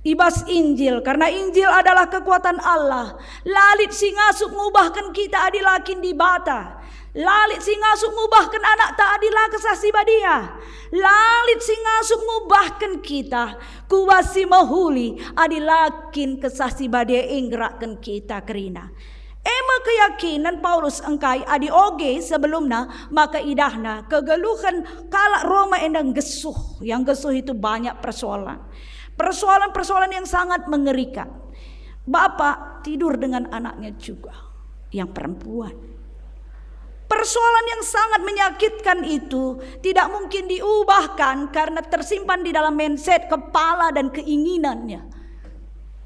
i bas Injil, karena Injil adalah kekuatan Allah, la lit si ngasup ngubahken kita adi la kin Dibata." La lit si ngasup ngubahken anakta adi la Kesah Si Badia. La lit si ngasup ngubahken kita ku bas si mehuli adi la kin Kesah Si Badia e nggerakken kita kerina. E me keyakinen Paulus engkai adi oge sebelumna maka idahna kegeluhen kalak Roma enda nggesuh. Yang nggesuh itu banyak persoalan. Persoalan-persoalan yang sangat mengerikan. Bapak tidur dengan anaknya juga, yang perempuan. Persoalan yang sangat menyakitkan itu tidak mungkin diubahkan karena tersimpan di dalam mindset kepala dan keinginannya.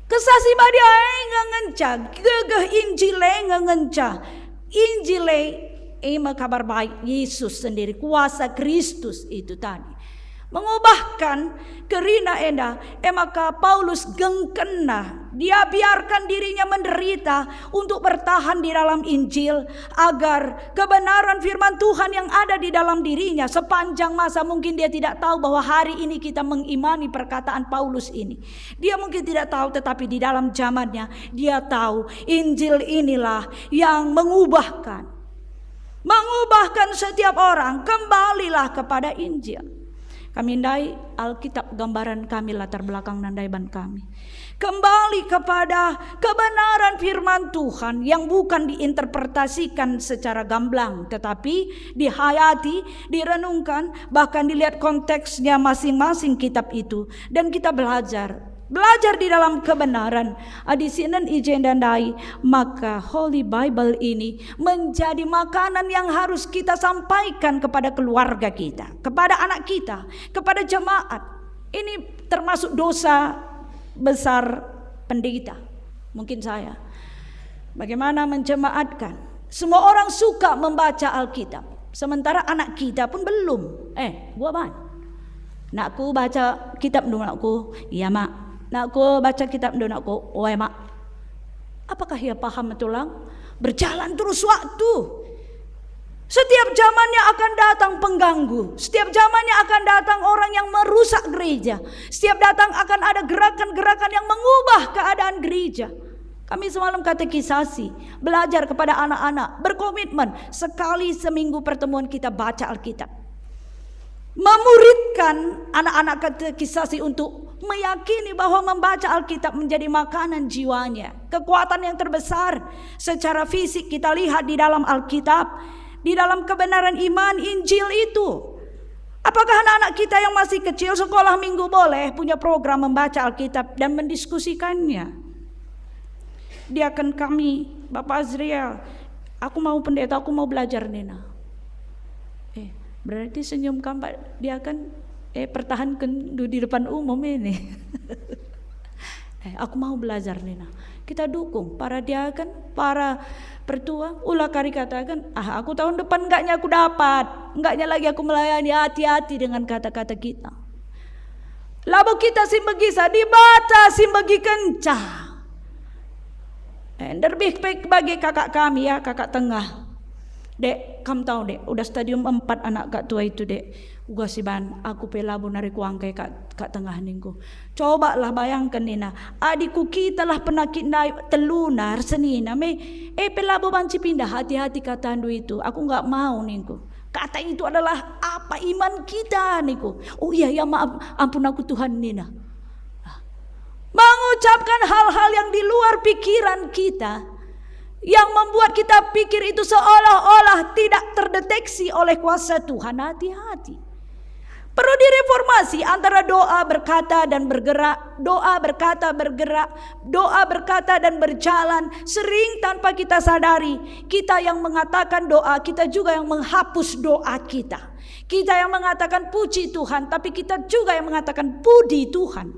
Kesah Si Badia e nge ngenca, gegeh Injil e nge ngenca. Injil e, e me Kabar Baik Yesus sendiri, kuasa Kristus itu tadi. Mengubahkan kerina enda, e maka Paulus gengkenna. Dia biarkan dirinya menderita untuk bertahan di dalam Injil, agar kebenaran firman Tuhan yang ada di dalam dirinya sepanjang masa, mungkin dia tidak tahu bahwa hari ini kita mengimani perkataan Paulus ini. Dia mungkin tidak tahu, tetapi di dalam zamannya dia tahu Injil inilah yang mengubahkan. Mengubahkan setiap orang, kembalilah kepada Injil. Kami ndai Alkitab gambaran kami, latar belakang nandai ban kami. Kembali kepada kebenaran firman Tuhan yang bukan diinterpretasikan secara gamblang, tetapi dihayati, direnungkan, bahkan dilihat konteksnya masing-masing kitab itu. Dan kita belajar, belajar di dalam kebenaran. Adi sinen i jenda ndai, maka Holy Bible ini menjadi makanan yang harus kita sampaikan kepada keluarga kita, kepada anak kita, kepada jemaat. Ini termasuk dosa besar pendeta. Mungkin saya. Bagaimana menjemaatkan? Semua orang suka membaca Alkitab, sementara anak kita pun belum. Eh, gua ban. "Nakku, baca kitab dulu, nakku." "Iya, Mak." "Nakku, baca kitab dulu, nakku." "Oh, ya, Mak." Apakah ia paham, tulang? Berjalan terus waktu. Setiap zamannya akan datang pengganggu. Setiap zamannya akan datang orang yang merusak gereja. Setiap datang akan ada gerakan-gerakan yang mengubah keadaan gereja. Kami semalam katekisasi, belajar kepada anak-anak, berkomitmen sekali seminggu pertemuan kita baca Alkitab. Memuridkan anak-anak katekisasi untuk meyakini bahwa membaca Alkitab menjadi makanan jiwanya. Kekuatan yang terbesar secara fisik kita lihat di dalam Alkitab, di dalam kebenaran iman Injil itu. Apakah anak-anak kita yang masih kecil sekolah minggu boleh punya program membaca Alkitab dan mendiskusikannya? Diaken kami, Bapak Azriel, "Aku mau, Pendeta, aku mau belajar," nina. Eh, berarti senyum kam, Pak Diaken, eh, pertahanken du di depan umum ini. Eh, "Aku mau belajar," nina. Kita dukung para diaken, para pertua, ula kari kataken, "Ah, aku tahun depan enggaknya aku dapat, enggaknya lagi aku melayani, hati-hati dengan kata-kata kita." Labo kita si mbegi sa, Dibata si mbegikenca. Eh, nderbih pe bagi kakak kami, ya, kakak tengah. "Dek, kam tahu, Dek, udah stadium empat anak kak tua itu, Dek. Uga si ban, aku pe labo nari kuangkai kak, kak tengah," ningku. Cobalah bayangken, nina, adi kukitalah penakit ndai teluna ersenina me, e pe labo banci pindah, "Hati-hati katandu itu, aku nggak mau," ningku. Kata itu adalah apa iman kita, ningku. "Oh iya, ya, maaf, ampun aku, Tuhan," nina. Mengucapkan hal-hal yang di luar pikiran kita, yang membuat kita pikir itu seolah-olah tidak terdeteksi oleh kuasa Tuhan. Hati-hati. Perlu direformasi antara doa, berkata, dan bergerak, doa, berkata, bergerak, doa, berkata, dan berjalan. Sering tanpa kita sadari, kita yang mengatakan doa, kita juga yang menghapus doa kita. Kita yang mengatakan, "Puji Tuhan," tapi kita juga yang mengatakan, "Puji Tuhan."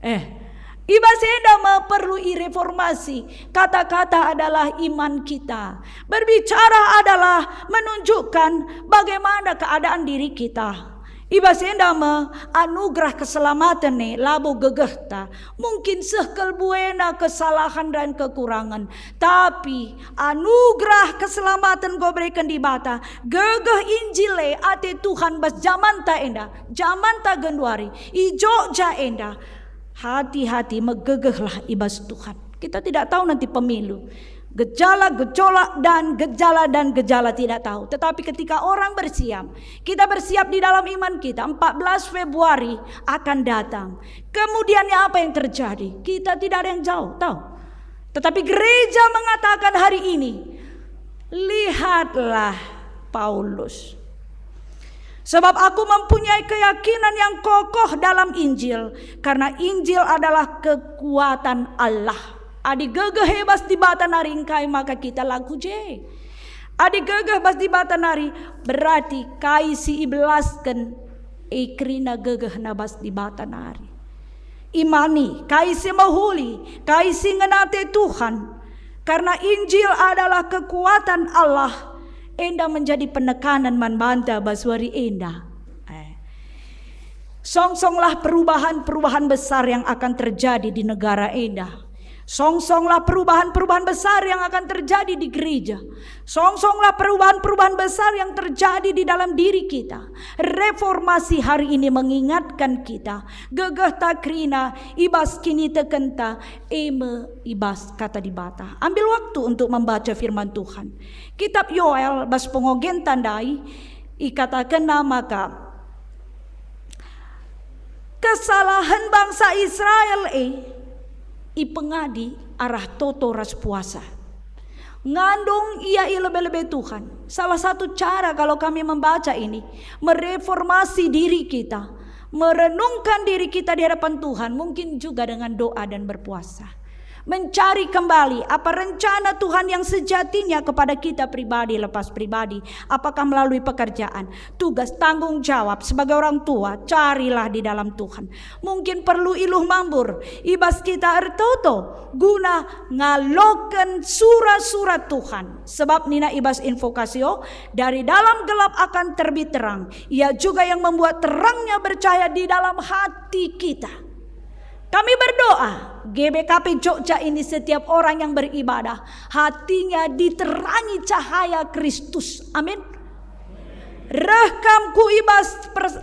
Eh, i bas enda me perlu ireformasi. Kata-kata adalah iman kita. Berbicara adalah menunjukkan bagaimana keadaan diri kita. I bas enda me anugerah keselamaten e labo gegehta. Mungkin seh kal buena kesalahan dan kekurangan, tapi anugerah keselamaten enggo bereken Dibata, gegeh Injil e, ate Tuhan bas jamanta enda, jamanta genduari, i Jogja enda. Hati-hati, megegehlah i bas Tuhan. Kita tidak tahu nanti pemilu. Gejala, gejolak, dan gejala, dan gejala tidak tahu. Tetapi ketika orang bersiap, kita bersiap di dalam iman kita, empat belas Februari akan datang. Kemudiannya apa yang terjadi? Kita tidak ada yang jauh, tahu. Tetapi gereja mengatakan hari ini, "Lihatlah Paulus. Sebab aku mempunyai keyakinan yang kokoh dalam Injil, karena Injil adalah kekuatan Allah." Adi gegeh i bas Dibata nari engkai maka kita lagu je? Adi gegeh bas Dibata nari, berarti kai si ibelasken e kerina gegehna bas Dibata nari. Imani kai si mehuli, kai si ngenate Tuhan. Karena Injil adalah kekuatan Allah, enda menjadi penekanan man banta bas wari enda. Eh. Songsonglah perubahan-perubahan besar yang akan terjadi di negara enda. Songsonglah perubahan-perubahan besar yang akan terjadi di gereja. Songsonglah perubahan-perubahan besar yang terjadi di dalam diri kita. Reformasi hari ini mengingatkan kita, gegeh ta kerina i bas kinitekenta, e me i bas Kata Dibata. Ambil waktu untuk membaca firman Tuhan. Kitab Yoel bas pengogen tandai ikatakenna maka kesalahen bangsa Israel e ipengadi arah toto ras puasa. Ngandung ia i lebe-lebe Tuhan. Salah satu cara kalau kami membaca ini, mereformasi diri kita, merenungkan diri kita di hadapan Tuhan, mungkin juga dengan doa dan berpuasa. Mencari kembali apa rencana Tuhan yang sejatinya kepada kita pribadi lepas pribadi, apakah melalui pekerjaan, tugas, tanggung jawab sebagai orang tua, carilah di dalam Tuhan. Mungkin perlu iluh mambur, i bas kita ertoto guna ngaloken sura-sura Tuhan. Sebab nina i bas Invocatio, "Dari dalam gelap akan terbit terang. Ia juga yang membuat terangnya bercahaya di dalam hati kita." Kami berdoa, G B K P Jogja ini setiap orang yang beribadah, hatinya diterangi cahaya Kristus. Amin. Reh kam ku i bas pers-,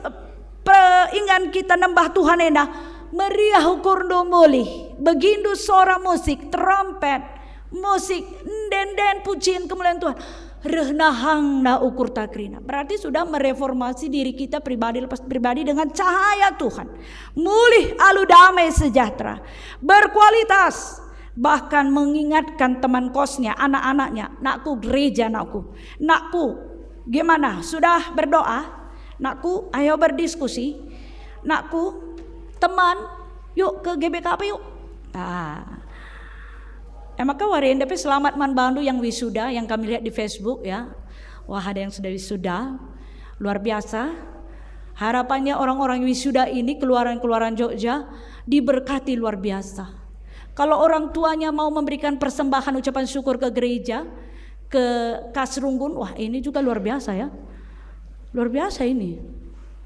peringan kita nembah Tuhan enda, meriah ukurndu mulih, begindu sora musik, terompet, musik, enden-enden pujian kemuliaan Tuhan. Reh nahangna ukurta kerina. Berarti sudah mereformasi diri kita pribadi lepas pribadi dengan cahaya Tuhan. Mulih alu damai sejahtera, berkualitas, bahkan mengingatkan teman kosnya, anak-anaknya, "Nakku, gereja, nakku. Nakku, gimana? Sudah berdoa? Nakku, ayo berdiskusi. Nakku, teman, yuk ke G B K P yuk." Ah. E maka wari enda pe selamat man bandu yang wisuda, yang kami lihat di Facebook, ya. Wah, ada yang sudah wisuda. Luar biasa. Harapannya orang-orang wisuda ini, keluaran-keluaran Jogja, diberkati luar biasa. Kalau orang tuanya mau memberikan persembahan ucapan syukur ke gereja, ke kas Runggun, wah, ini juga luar biasa, ya. Luar biasa ini.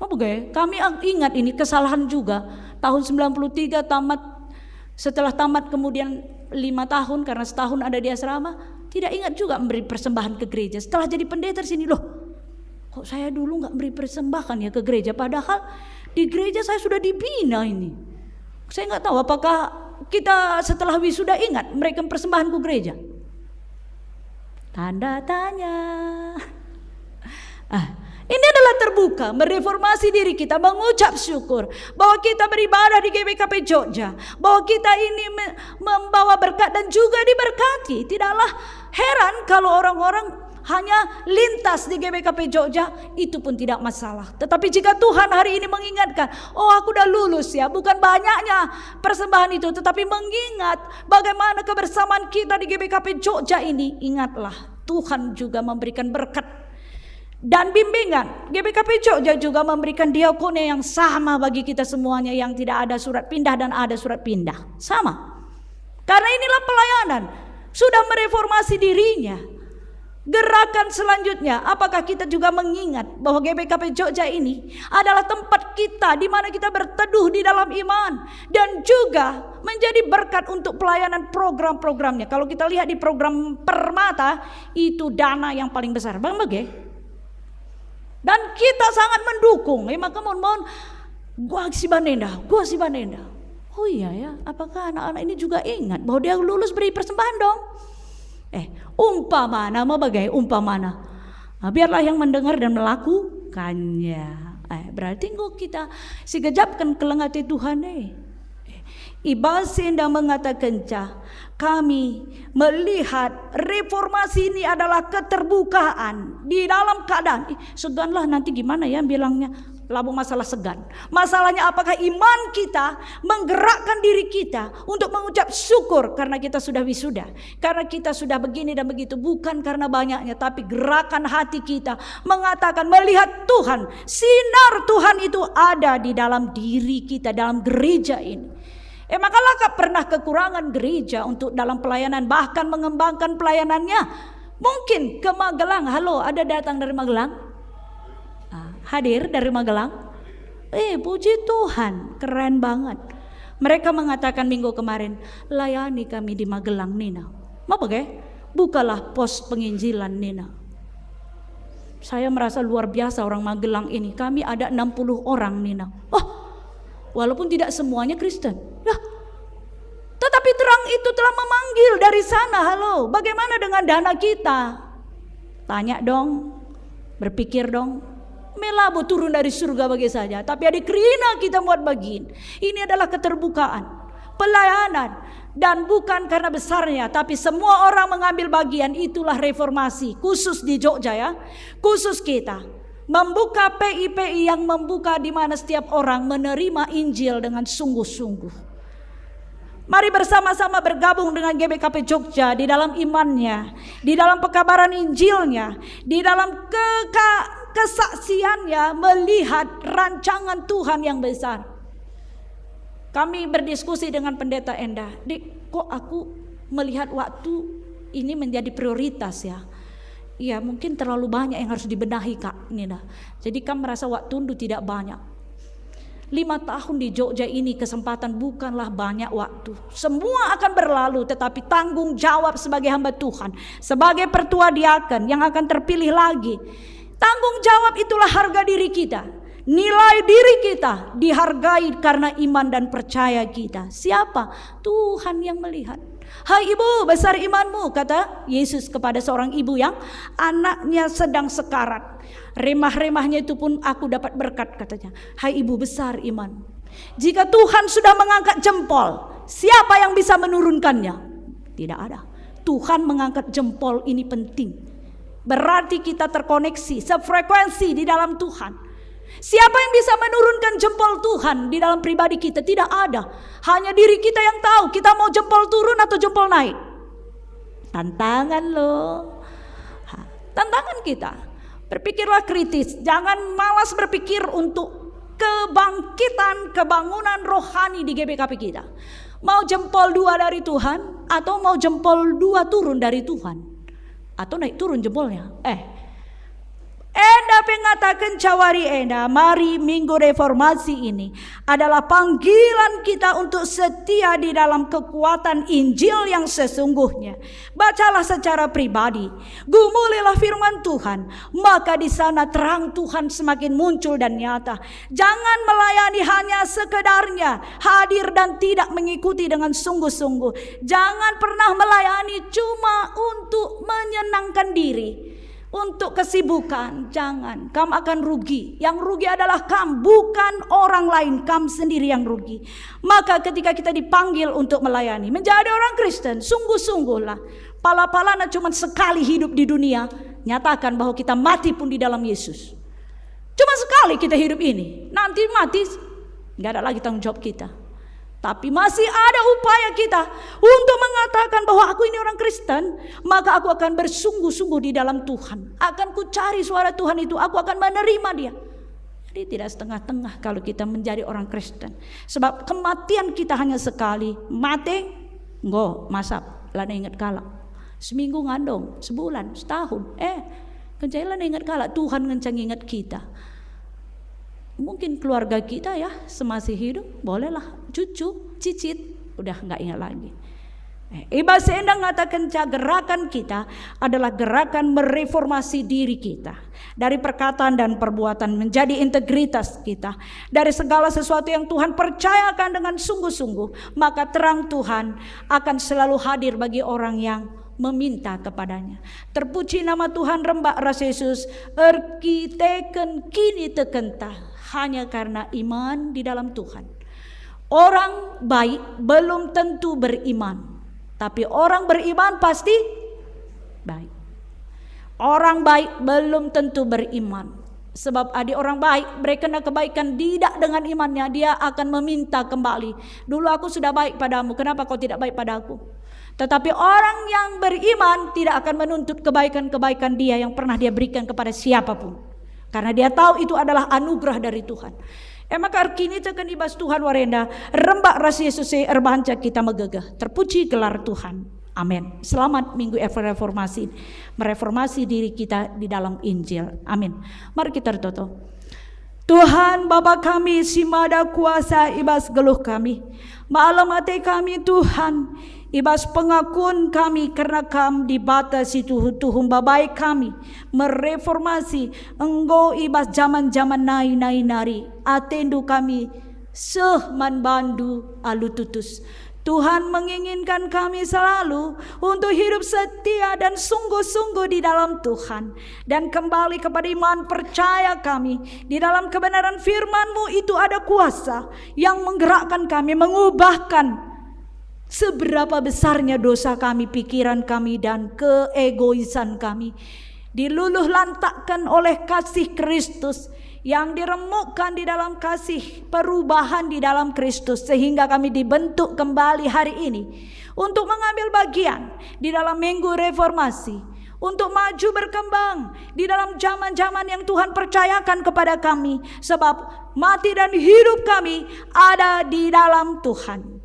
Oh, begitu. Kami ang-, ingat ini kesalahan juga. Tahun sembilan puluh tiga tamat, setelah tamat kemudian lima tahun, karena setahun ada di asrama, tidak ingat juga memberi persembahan ke gereja. Setelah jadi pendeta di sini, "Loh, kok saya dulu nggak memberi persembahan ya ke gereja? Padahal di gereja saya sudah dibina ini." Saya nggak tahu apakah kita setelah wisuda ingat memberikan persembahan ke gereja. Tanda tanya. Ah, ini adalah terbuka, mereformasi diri kita, mengucap syukur bahwa kita beribadah di G B K P Jogja, bahwa kita ini me-, membawa berkat dan juga diberkati. Tidaklah heran kalau orang-orang hanya lintas di G B K P Jogja, itu pun tidak masalah. Tetapi jika Tuhan hari ini mengingatkan, "Oh, aku udah lulus ya," bukan banyaknya persembahan itu, tetapi mengingat bagaimana kebersamaan kita di G B K P Jogja ini, ingatlah, Tuhan juga memberikan berkat dan bimbingan. G B K P Jogja juga memberikan diakonia yang sama bagi kita semuanya yang tidak ada surat pindah dan ada surat pindah. Sama. Karena inilah pelayanan. Sudah mereformasi dirinya. Gerakan selanjutnya, apakah kita juga mengingat bahwa G B K P Jogja ini adalah tempat kita di mana kita berteduh di dalam iman dan juga menjadi berkat untuk pelayanan program-programnya? Kalau kita lihat di program Permata, itu dana yang paling besar. Bang Bege? Dan kita sangat mendukung. E maka mohon-mohon, gua si banenda, gua si banenda. Oh iya ya, apakah anak-anak ini juga ingat bahwa dia lulus beri persembahan dong? Eh, umpamana me bage, umpamana. Ah, biarlah yang mendengar dan melakukannya. Eh, berarti enggo kita sigejapken keleng ate Tuhan e. Eh, i bas si enda mengatakenca, kami melihat reformasi ini adalah keterbukaan di dalam keadaan, ih, seganlah nanti gimana ya bilangnya. Labo masalah segan. Masalahnya, apakah iman kita menggerakkan diri kita untuk mengucap syukur karena kita sudah wisuda, karena kita sudah begini dan begitu? Bukan karena banyaknya, tapi gerakan hati kita mengatakan melihat Tuhan, sinar Tuhan itu ada di dalam diri kita, dalam gereja ini. Eh, maka la ka pernah kekurangan gereja untuk dalam pelayanan, bahkan mengembangkan pelayanannya. Mungkin ke Magelang, halo, ada datang dari Magelang? Ah, hadir dari Magelang? Eh, puji Tuhan, keren banget. Mereka mengatakan minggu kemarin, "Layani kami di Magelang," nina. Apa ke? "Bukalah pos penginjilan," nina. Saya merasa luar biasa orang Magelang ini. "Kami ada enam puluh orang," nina. Oh, walaupun tidak semuanya Kristen. Lah, tetapi terang itu telah memanggil dari sana. Halo, bagaimana dengan dana kita? Tanya dong, berpikir dong. Me labo turun dari surga bage saja, tapi adi kerina kita muat bagin. Ini adalah keterbukaan, pelayanan, dan bukan karena besarnya, tapi semua orang mengambil bagian. Itulah reformasi, khusus di Jogja ya, khusus kita. Membuka P I P I yang membuka di mana setiap orang menerima Injil dengan sungguh-sungguh. Mari bersama-sama bergabung dengan G B K P Jogja di dalam imannya, di dalam pekabaran Injilnya, di dalam keka-, kesaksiannya melihat rancangan Tuhan yang besar. Kami berdiskusi dengan pendeta enda, "Dik, kok aku melihat waktu ini menjadi prioritas ya?" "Iya, mungkin terlalu banyak yang harus dibenahi, Kak," nina. "Jadi kam merasa waktundu tidak banyak." Lima tahun di Jogja ini kesempatan bukanlah banyak waktu. Semua akan berlalu, tetapi tanggung jawab sebagai hamba Tuhan, sebagai pertua diaken yang akan terpilih lagi. Tanggung jawab itulah harga diri kita. Nilai diri kita dihargai karena iman dan percaya kita. Siapa? Tuhan yang melihat. "Hai ibu, besar imanmu," kata Yesus kepada seorang ibu yang anaknya sedang sekarat. "Remah-remahnya itu pun aku dapat berkat," katanya. "Hai ibu, besar iman. Jika Tuhan sudah mengangkat jempol, siapa yang bisa menurunkannya?" Tidak ada. Tuhan mengangkat jempol ini penting. Berarti kita terkoneksi, sefrekuensi di dalam Tuhan. Siapa yang bisa menurunkan jempol Tuhan di dalam pribadi kita? Tidak ada. Hanya diri kita yang tahu kita mau jempol turun atau jempol naik. Tantangan loh. Ha, tantangan kita. Berpikirlah kritis, jangan malas berpikir untuk kebangkitan, kebangunan rohani di G B K P kita. Mau jempol dua dari Tuhan atau mau jempol dua turun dari Tuhan? Atau naik turun jempolnya? Eh, enda pe ngatakenca wari enda, mari Minggu Reformasi ini adalah panggilan kita untuk setia di dalam kekuatan Injil yang sesungguhnya. Bacalah secara pribadi, gumulilah firman Tuhan, maka di sana terang Tuhan semakin muncul dan nyata. Jangan melayani hanya sekedarnya hadir dan tidak mengikuti dengan sungguh-sungguh. Jangan pernah melayani cuma untuk menyenangkan diri, untuk kesibukan. Jangan, kam akan rugi. Yang rugi adalah kam, bukan orang lain. Kam sendiri yang rugi. Maka ketika kita dipanggil untuk melayani, menjadi orang Kristen, sungguh-sungguhlah. Pala-palana cuma sekali hidup di dunia, nyatakan bahwa kita mati pun di dalam Yesus. Cuma sekali kita hidup ini, nanti mati, nggak ada lagi tanggung jawab kita. Tapi masih ada upaya kita untuk mengatakan bahwa aku ini orang Kristen, maka aku akan bersungguh-sungguh di dalam Tuhan. Akan kucari suara Tuhan itu, aku akan menerima Dia. Jadi tidak setengah-tengah kalau kita menjadi orang Kristen. Sebab kematian kita hanya sekali, mate, enggo, masap, lana inget kalak. Seminggu ngandong, sebulan, setahun, eh, kenca lana inget kalak, Tuhan ngenca nginget kita. Mungkin keluarga kita ya, semasih hidup, bolehlah, cucu, cicit, udah nggak ingat lagi. Eh, i bas enda ngatakenca gerakan kita adalah gerakan mereformasi diri kita. Dari perkataan dan perbuatan menjadi integritas kita. Dari segala sesuatu yang Tuhan percayakan dengan sungguh-sungguh, maka terang Tuhan akan selalu hadir bagi orang yang meminta kepada-Nya. Terpuji nama Tuhan, rembak ras Yesus, erkiteken kinitekenta hanya karena iman di dalam Tuhan. Orang baik belum tentu beriman, tapi orang beriman pasti baik. Orang baik belum tentu beriman. Sebab adi orang baik berekenna kebaikan tidak dengan imannya, dia akan meminta kembali, "Dulu aku sudah baik padamu, kenapa kau tidak baik padaku?" Tetapi orang yang beriman tidak akan menuntut kebaikan-kebaikan dia yang pernah dia berikan kepada siapapun, karena dia tahu itu adalah anugerah dari Tuhan. E maka erkiniteken i bas Tuhan wari enda, rembak ras Yesus e erbahanca kita megegeh. Terpuji gelar Tuhan. Amin. Selamat Minggu Reformasi, mereformasi diri kita di dalam Injil. Amin. Mari kita ertoto. Tuhan, Bapa kami si mada kuasa i bas geluh kami, malem ate kami, Tuhan, i bas pengakun kami kerna Kam, Dibata si tuhu-tuhu mbabai kami, mereformasi, enggo i bas jaman-jaman nai-nai nari, ateNdu kami seh man bandu alu tutus. Tuhan menginginkan kami selalu untuk hidup setia dan sungguh-sungguh di dalam Tuhan, dan kembali kepada iman percaya kami di dalam kebenaran firman-Mu. Itu ada kuasa yang menggerakkan kami, mengubahkan seberapa besarnya dosa kami, pikiran kami, dan keegoisan kami. Diluluh lantakkan oleh kasih Kristus yang diremukkan di dalam kasih perubahan di dalam Kristus, sehingga kami dibentuk kembali hari ini untuk mengambil bagian di dalam Minggu Reformasi, untuk maju berkembang di dalam zaman-zaman yang Tuhan percayakan kepada kami, sebab mati dan hidup kami ada di dalam Tuhan.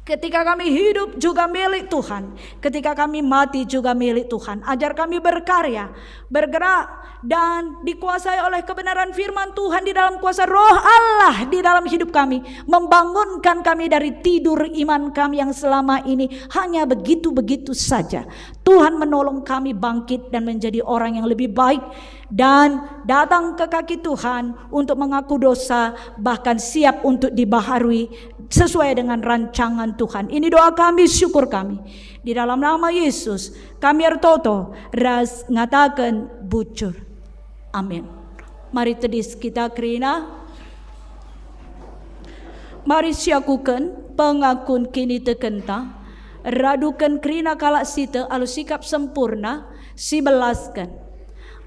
Ketika kami hidup juga milik Tuhan, ketika kami mati juga milik Tuhan. Ajar kami berkarya, bergerak, dan dikuasai oleh kebenaran firman Tuhan di dalam kuasa Roh Allah di dalam hidup kami, membangunkan kami dari tidur iman kami yang selama ini hanya begitu-begitu saja. Tuhan menolong kami bangkit dan menjadi orang yang lebih baik, dan datang ke kaki Tuhan untuk mengaku dosa, bahkan siap untuk dibaharui sesuai dengan rancangan Tuhan. Ini doa kami, syukur kami. Di dalam nama Yesus, kami ertoto ras ngataken bujur. Amin. Mari tedis kita kerina. Mari siakuken pengakun kinitekenta, raduken kerina kalak si tek alu sikap sempurna, sibelasken.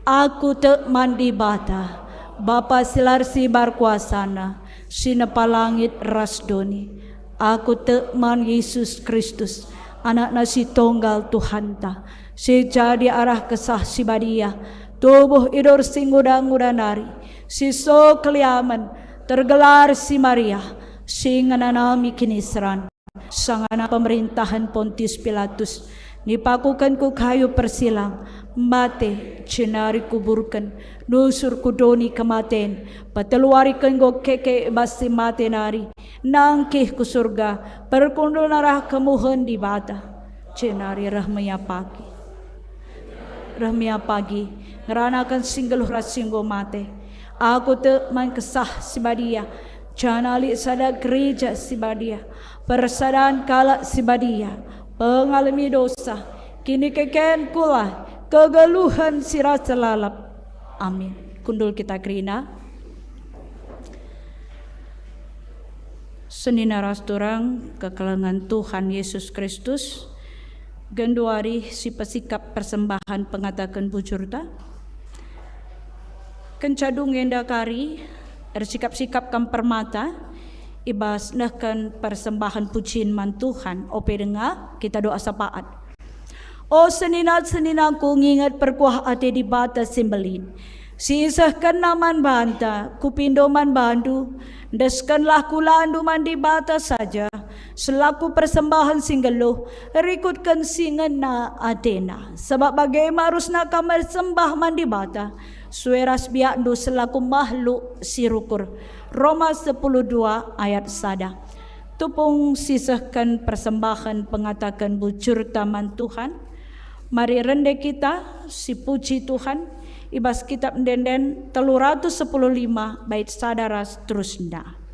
Aku tek man Dibata, Bapa si la ersibar kuasana, si nepa langit ras doni. Aku tek man Yesus Kristus, AnakNa si Tunggal Tuhanta, si jadi arah Kesah Si Badia, tubuh i dor si nguda-nguda nari, si so keliamen, tergelar si Maria, si ngenanami kiniseran, sangana pemerintahen Pontius Pilatus, nipakuken ku kayu persilang, mate, jenari kuburken, nusur ku doni kematen, peteluariken enggo keke i bas si mate nari, nangkih ku Surga, perkundul arah kemuhen Dibata, jenari reh me ia pagi. Reh me ia pagi, ngeranaken si nggeluh ras si enggo mate. Aku tek man Kesah Si Badia, janah lit sada gereja si badia, persadan kalak si badia, pengalemi dosa, kinikeken kula, kegeluhen si rasa lalap. Amin. Kundul kita kerina. Senina ras turang kekelengen Tuhan Yesus Kristus, genduari si pesikap persembahen pengataken bujurta. Kenca dung enda kari, ersikap-sikap kam permata, i bas nehken persembahen pujin man Tuhan, ope denga, kita doa sapaat. O senina-seninaku, nginget perkuah ate Dibata si mbelin, si isehkenNa man banta, kupindo man bandu, endeskenlah kulandu man Dibata saja, selaku persembahen si nggeluh, rikutken si ngena ateNa. Sabap bage me arusna kam ersembah man Dibata, sue ras biakndu selaku mahluk si rukur. Roma sepuluh dua ayat sada. Tupung sisehken persembahen pengataken bujurta man Tuhan, mari rende kita sipuji Tuhan i bas Kitab Ende-enden telu ratus sepuluh lima bait sada ras terusna.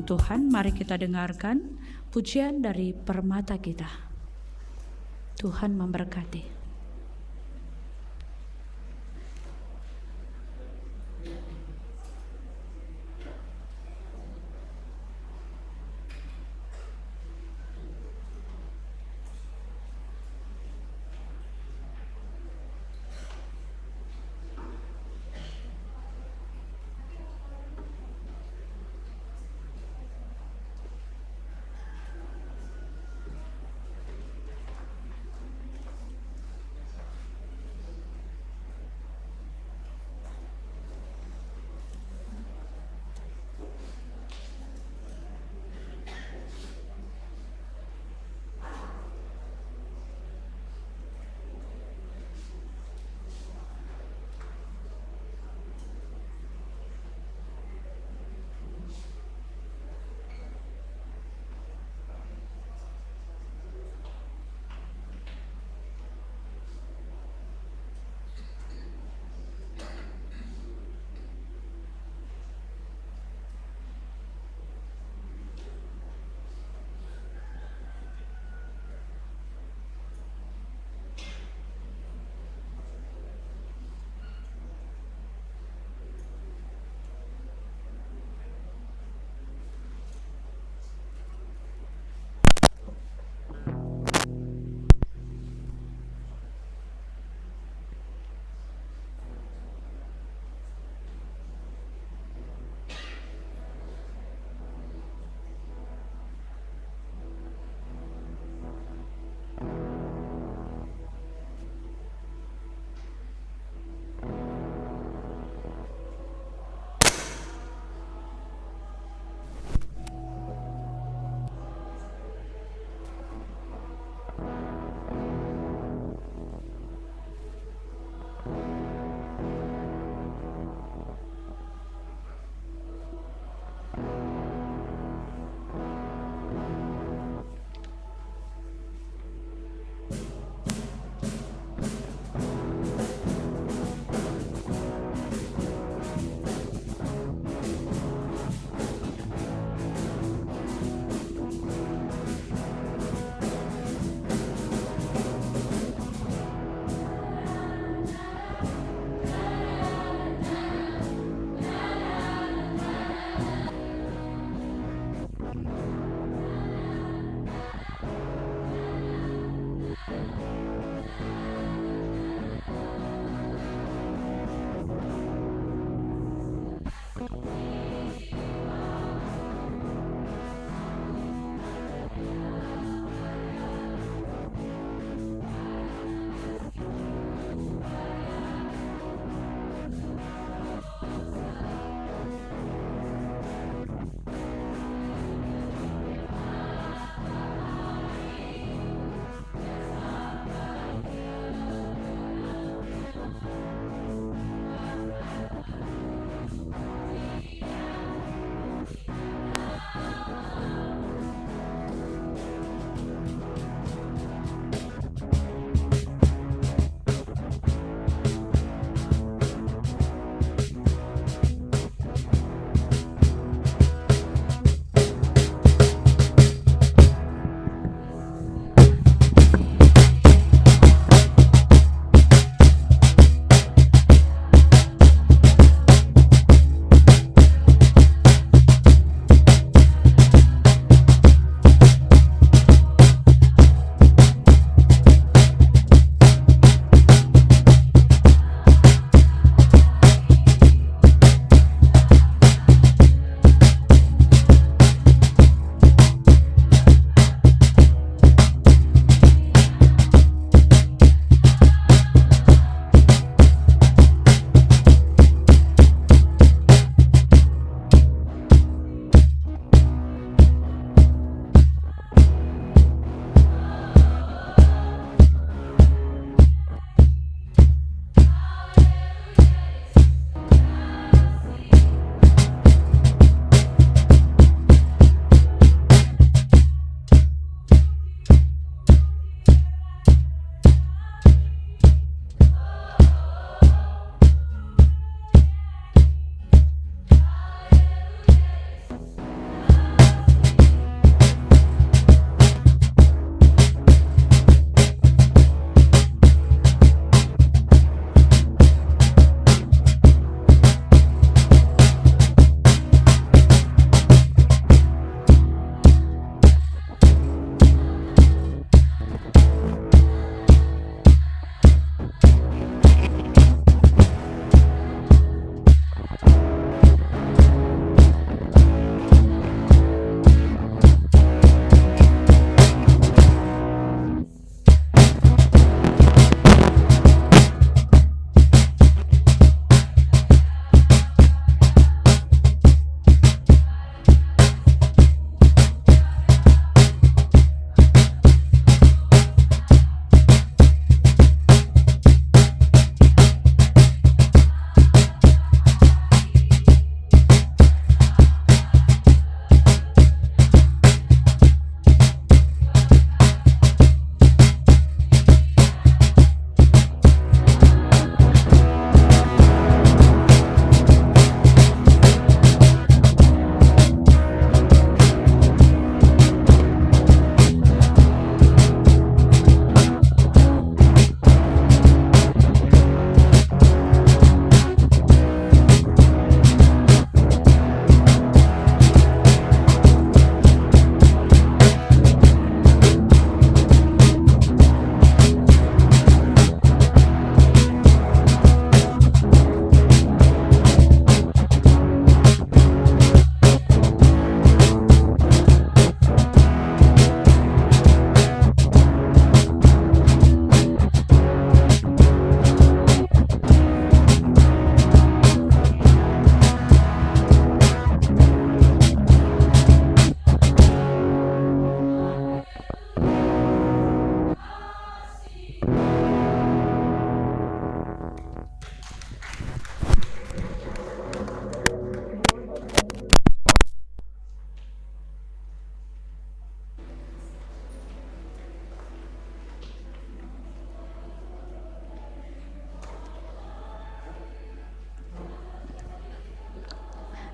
Tuhan, mari kita dengarkan pujian dari Permata kita. Tuhan memberkati.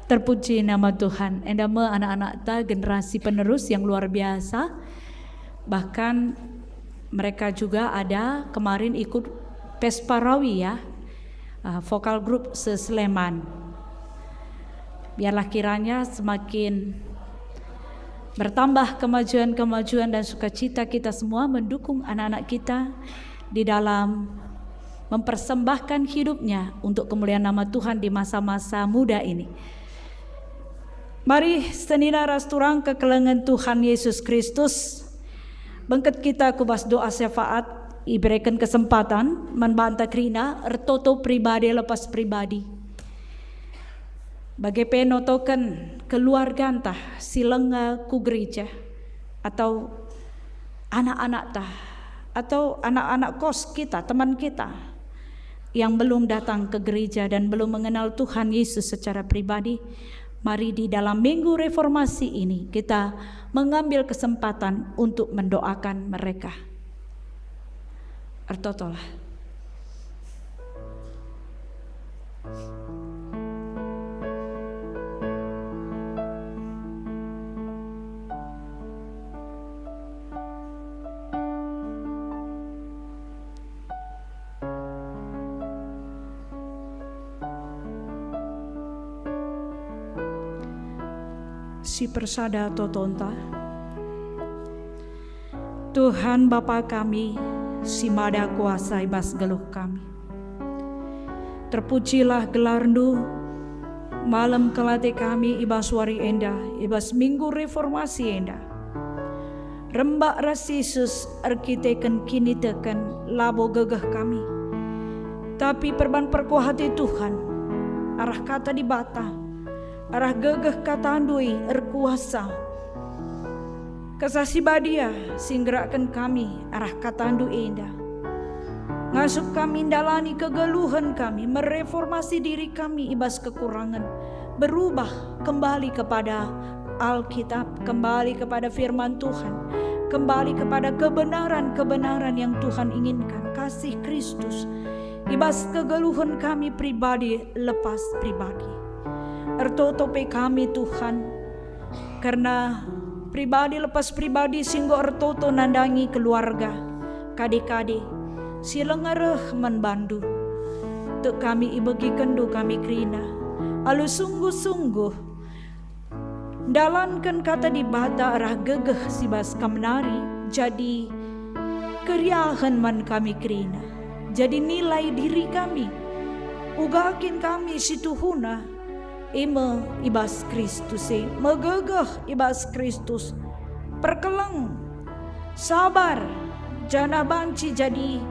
Terpuji nama Tuhan. Enda me anak-anakta, generasi penerus yang luar biasa. Bahkan mereka juga ada kemarin ikut Pesparawi ya, uh, vokal grup se-Sleman. Biarlah kiranya semakin bertambah kemajuan-kemajuan dan sukacita kita semua mendukung anak-anak kita di dalam mempersembahkan hidupnya untuk kemuliaan nama Tuhan di masa-masa muda ini. Mari senina ras turang kekelengen Tuhan Yesus Kristus. Bengket kita ku bas doa syafaat, ibereken kesempatan man banta kerina ertoto pribadi lepas pribadi. Bage pe notoken keluarganta si langa ku gereja, atau anak-anakta, atau anak-anak kos kita, teman kita yang belum datang ke gereja dan belum mengenal Tuhan Yesus secara pribadi, mari di dalam Minggu Reformasi ini kita mengambil kesempatan untuk mendoakan mereka. Ertotolah. Si persada totonta. Tuhan Bapa kami, si mada kuasa i bas geluh kami. Terpujilah gelarNdu, malem kel ate kami i bas wari enda, i bas Minggu Reformasi enda. Rembak ras Yesus erkiteken kiniteken labo gegeh kami, tapi perban perkuah ate Tuhan, arah Kata Dibata, arah gegeh KataNdu e erkuasa. Kesah Si Badia si nggerakken kami arah KataNdu enda. Ngasup kami ndalani kegeluhen kami, mereformasi diri kami i bas kekurangen, berubah kembali kepada Alkitab, kembali kepada firman Tuhan, kembali kepada kebenaran-kebenaran yang Tuhan inginkan, kasih Kristus, i bas kegeluhen kami pribadi lepas pribadi. Ertoto pe kami, Tuhan, kerna pribadi lepas pribadi si enggo ertoto nandangi keluarga, kade-kade si langa reh man bandu. Tek kami ibegikenndu kami kerina, alu sungguh-sungguh ndalanken Kata Dibata arah gegeh si bas kam nari jadi keriahen man kami kerina, jadi nilai diri kami. Uga kin kami si tuhuna, e me i bas Kristus e, megegeh i bas Kristus, perkeleng, sabar, janah banci jadi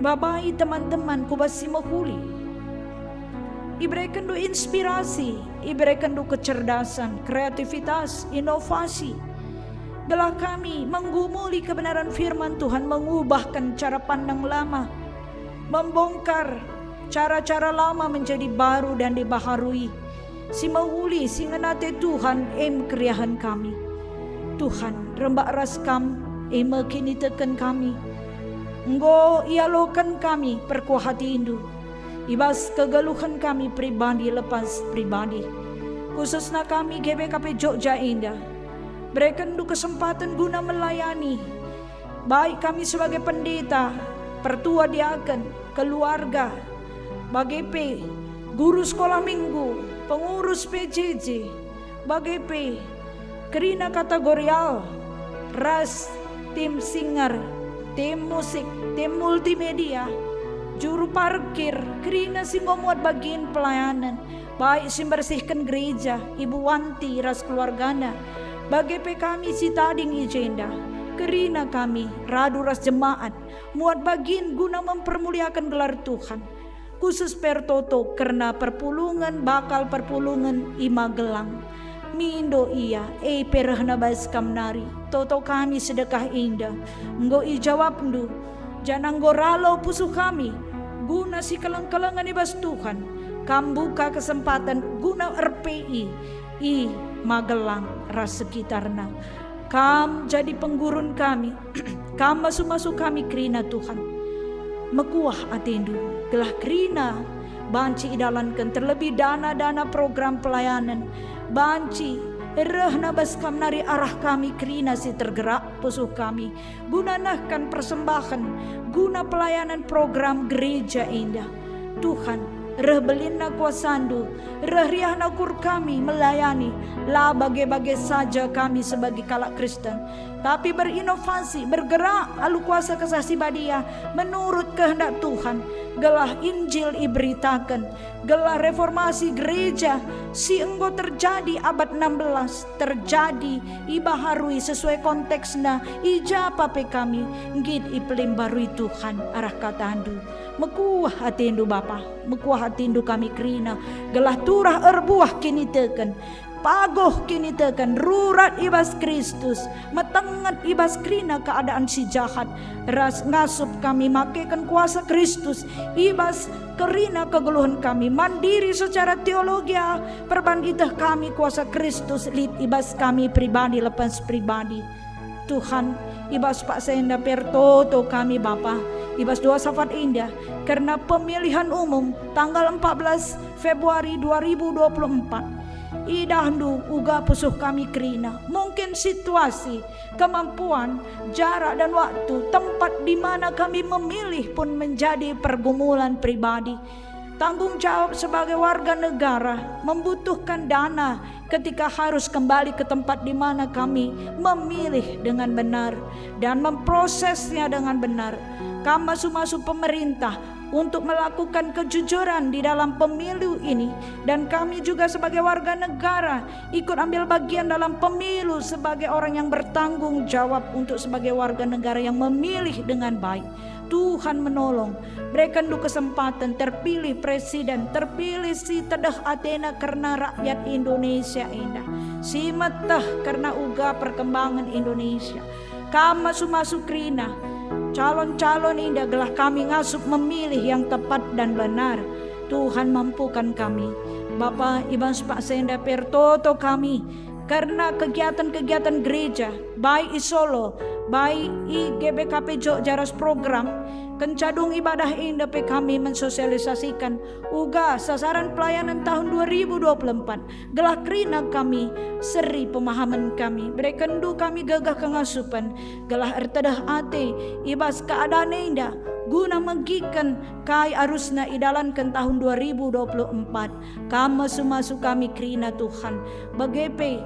babai teman-teman ku bas si mehuli. Iberekenndu inspirasi, iberekenndu kecerdasan, kreativitas, inovasi, gelah kami menggumuli kebenaran firman Tuhan, mengubahken cara pandang lama, membongkar cara-cara lama menjadi baru dan dibaharui. Si mehuli, si ngena ate Tuhan, e me keriahen kami. Tuhan, rembak ras Kam, e me kiniteken kami. Enggo ialoken kami perkuah ateNdu i bas kegeluhen kami pribadi lepas pribadi, khususna kami G B K P Jogja enda. Berekenndu kesempaten guna melayani, baik kami sebagai pendeta, pertua diaken, keluarga, bage pe guru sekolah minggu, pengurus P J J, bage pe kerina kategorial, ras tim singer, tim musik, tim multimedia, juru parkir, kerina si enggo muat bagin pelayanen, baik si mbersihken gereja, Ibu Wanti ras keluargana, bage pe kami si tading i jenda, kerina kami, radu ras jemaat, muat bagin guna mempermuliaken gelar Tuhan. Khusus pe ertoto kerna perpulungen, bakal perpulungen i Magelang. Mindo ia, e pe rehna bas kam nari. Toto kami sedekah enda enggo ijawabndu, janah enggo ralo pusuh kami guna sikeleng-kelengen i bas Tuhan. Kam mbuka kesempaten guna R P I i Magelang ras sekitarna. Kam jadi penggurun kami, Kam masu-masu kami kerina, Tuhan. Mekuah atendu, gelah kerina banci idalanken, terlebih dana-dana program pelayanan, banci rehna bas kam nari arah kami kerina si tergerak pusuh kami, guna nehken persembahen, guna pelayanan program gereja enda. Tuhan, reh belinna kuasaNdu, reh riahna ukur kami melayani, la bage-bage saja kami sebagai kalak Kristen, tapi berinovasi, bergerak alu kuasa Kesah Si Badia menurut kehendak Tuhan, gelah Injil iberitaken, gelah reformasi gereja si enggo terjadi abad enam belas terjadi, ibaharui sesuai konteksna, i ja pe kami nggit ipelimbarui Tuhan arah kataNdu. Mekuah ateNdu Bapa, mekuah ateNdu kami kerina, gelah turah erbuah kiniteken, paguh kiniteken, rurat i bas Kristus, metenget i bas kerina keadaan si jahat, ras ngasup kami makeken kuasa Kristus i bas kerina kegeluhen kami, mandiri secara teologia, perban ieteh kami kuasa Kristus lit i bas kami pribadi lepas pribadi. Tuhan, i bas paksa enda pe ertoto kami Bapa, i bas doa syafaat enda, kerna pemilihan umum tanggal empat belas Februari dua ribu dua puluh empat. IdahNdu uga pusuh kami kerina. Mungkin situasi, kemampuan, jarak dan waktu, tempat di mana kami memilih pun menjadi pergumulan pribadi. Tanggung jawab sebagai warga negara membutuhkan dana ketika harus kembali ke tempat di mana kami memilih dengan benar dan memprosesnya dengan benar. Kam masu-masu pemerintah untuk melakukan kejujuran di dalam pemilu ini, dan kami juga sebagai warga negara ikut ambil bagian dalam pemilu sebagai orang yang bertanggung jawab untuk sebagai warga negara yang memilih dengan baik. Tuhan menolong, berekenNdu kesempatan terpilih presiden, terpilih si tedeh atena kerna rakyat Indonesia enda, si meteh kerna uga perkembangan Indonesia. Kam masu-masu kerina calon-calon enda gelah kami ngasup memilih yang tepat dan benar. Tuhan, mampukan kami. Bapa, i bas paksa enda pe ertoto kami kerna kegiatan-kegiatan gereja, baik i Solo, baik i G B K P Jogja ras program, kenca dung ibadah enda pe kami mensosialisasikan uga sasaran pelayanan tahun dua ribu dua puluh empat, gelah kerina kami seri pemahamen kami. BerekenNdu kami gegeh kengasupen, gelah ertedeh ate i bas keadaan enda, guna megiken kai arusna idalanken tahun dua ribu dua puluh empat. Kam masu-masu kami kerina, Tuhan, bage pe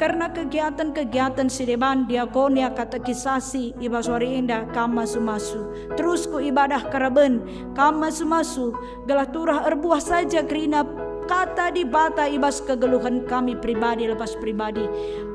kerna kegiatan-kegiatan si deban, diakonia, katekisasi i bas wari enda, Kam masu-masu. Terus ku ibadah karaben, Kam masu-masu, gelah turah erbuah saja kerina Kata Dibata i bas kegeluhen kami pribadi lepas pribadi.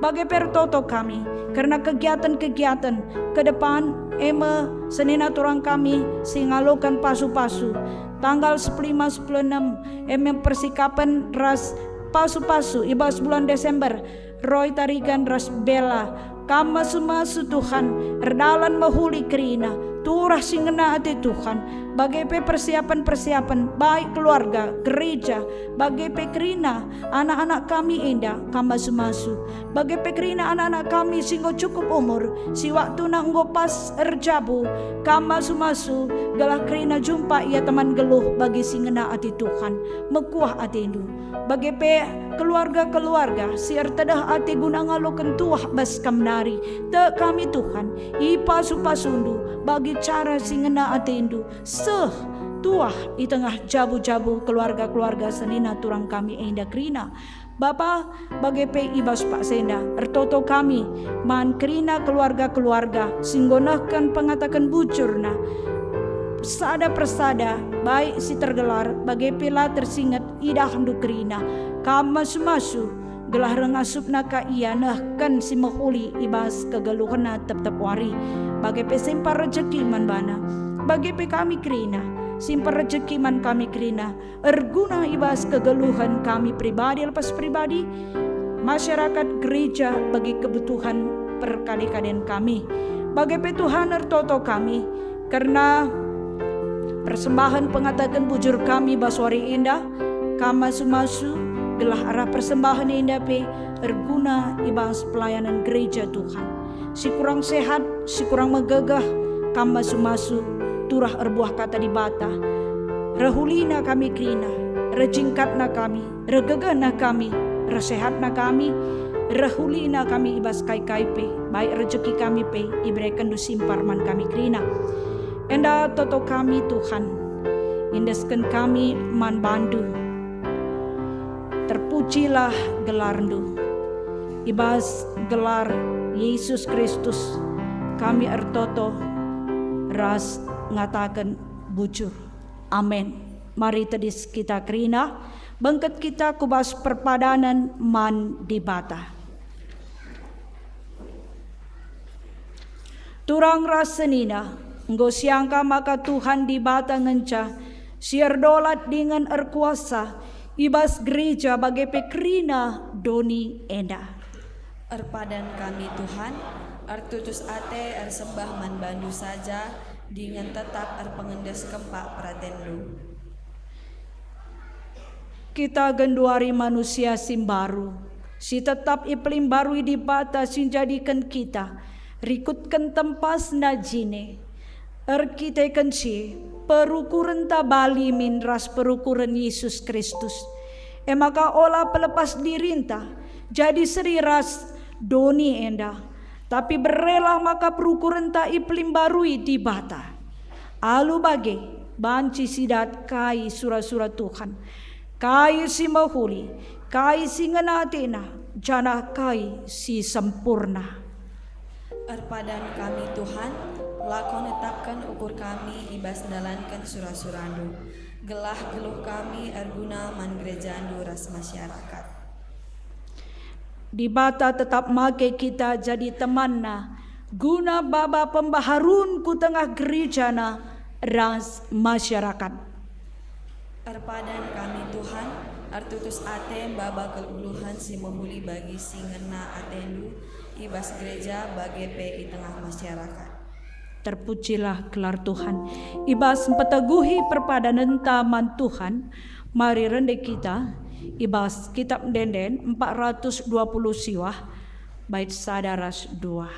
Bage pe ertoto kami kerna kegiatan-kegiatan ke depan, e me senina turang kami si ngaloken pasu-pasu tanggal sepuluh lima, sepuluh enam, e me persikapen ras pasu-pasu i bas bulan Desember, Roy Tarigan ras Bella. Kam masu-masu, Tuhan, erdalan mehuli kerina, turah si ngena ate, Tuhan, bage pe persiapen-persiapen, baik keluarga, gereja, bage pe kerina anak-anak kami enda, Kam masu-masu. Bage pe kerina anak-anak kami si enggo cukup umur, si waktuna enggo pas erjabu, Kam masu-masu, gelah kerina jumpa ia teman geluh bagi si ngena ate, Tuhan. Mekuah ateNdu. Bage pe keluarga-keluarga si ertedeh ate guna ngaloken tuah bas Kam nari. Tek kami, Tuhan, ipasu-pasuNdu bagi cara si ngena ateNdu, seh tuah i tengah jabu-jabu keluarga-keluarga senina turang kami enda kerina. Bapa, bage pe i bas paksa enda, ertoto kami man kerina keluarga-keluarga si enggo nehken pengataken bujurna, sada persada, baik si tergelar, bage pe la tersinget, idahndu kerina. Kam masu-masu, gelah rengasupna ka ia nehken si mehuli i bas kegeluhenna tep-tep wari, bage pe simpar rejeki man bana. Bage pe kami kerina, simpar rejeki man kami kerina, erguna i bas kegeluhen kami pribadi lepas pribadi, masyarakat, gereja, bagi kebutuhan perkade-kaden kami. Bage pe Tuhan ertoto kami, kerna persembahen pengataken bujur kami bas wari enda, Kam masu-masu, gelah arah persembahen enda pe erguna i bas pelayanan gereja Tuhan. Si kurang sehat, si kurang megegeh, Kam masu-masu, turah erbuah Kata Dibata. Rehulina kami kerina, rejingkatna kami, regegehna kami, resehatna kami, rehulina kami i bas kai-kai pe, baik rejeki kami pe iberekenNdu simpar man kami kerina. Enda toto kami, Tuhan, iendesken kami man bandu. Terpujilah gelarNdu. I bas gelar Yesus Kristus kami ertoto ras ngataken bujur. Amen. Mari tedis kita kerina, bengket kita ku bas perpadanen man Dibata. Turang ras senina, enggo siangka maka Tuhan Dibata ngenca si erdolat dingen erkuasa i bas gereja bage pe kerina doni enda. Erpadan kami, Tuhan, ertutus ate ersembah man bandu saja, dingen tetap erpengendes kempak peratenNdu. Kita genduari manusia si mbaru, si tetap ipelimbarui Dibata si njadiken kita, rikutken tempasNa jine. Erkiteken si, perukurenta bali min ras perukuren Yesus Kristus. E maka ola pelepas dirinta, jadi seri ras doni enda, tapi berelah maka perukurenta ipelimbarui Dibata. Alu bage, banci sidat kai sura-sura Tuhan, kai si mehuli, kai si ngena atena, janah kai si sempurna. Erpadan kami, Tuhan, lako netapken ukur kami i bas ndalanken sura-suraNdu, gelah geluh kami erguna man gerejaNdu ras masyarakat. Dibata tetap make kita jadi temanNa, guna baba pembaharun ku tengah gerejaNa ras masyarakat. Erpadan kami, Tuhan, ertutus ate maba kegeluhen si mehuli bagi si ngena ateNdu i bas gereja bage pe i tengah masyarakat. Terpujilah gelar Tuhan. I bas mpeteguhi perpadanenta man Tuhan, mari rende kita i bas Kitab Ende-enden empat ratus dua puluh siwah, bait sada ras dua.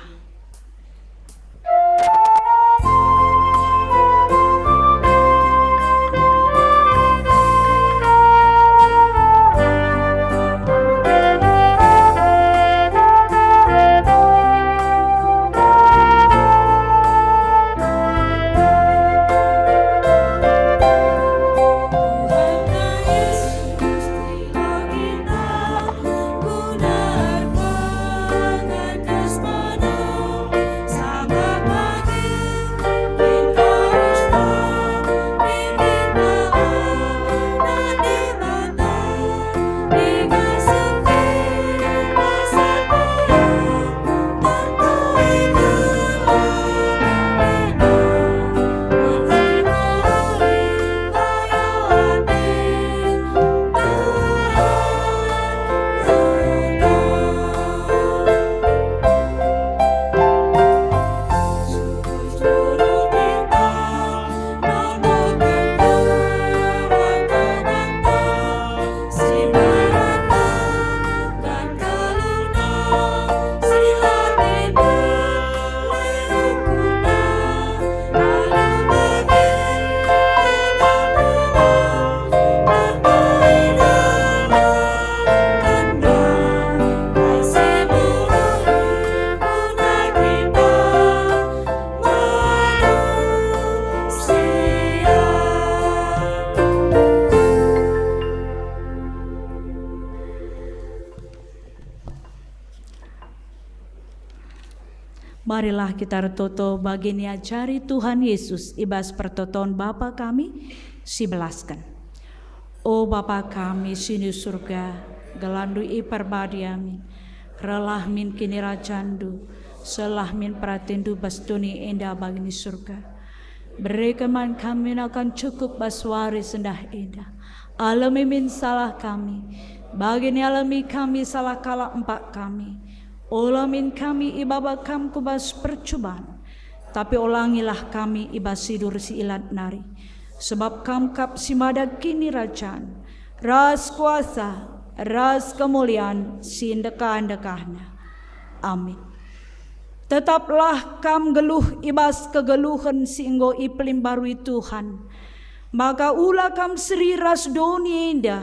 Marilah kita ertoto bagi niajari Tuhan Yesus i bas pertoton Bapa kami si belasken. O Bapa kami si ni Surga, gelarNdu iperbadia min, rehlah min kinirajanNdu, sehlah min peratenNdu bas doni enda bagi ni Surga. Bereken man kami nakan cukup bas wari sendah enda. Alemi min salah kami, bagi ni alemi kami salah kalak empak kami. Ola min kami ibaba Kam ku bas percuban, tapi olangilah kami i bas si dur si ilat nari. Sebab Kam kap si mada kinirajan, ras kuasa, ras kemulian si ndekah-ndekahna. Amin. Tetaplah kam geluh i bas kegeluhen si enggo ipelimbarui Tuhan. Maka ula kam seri ras doni enda,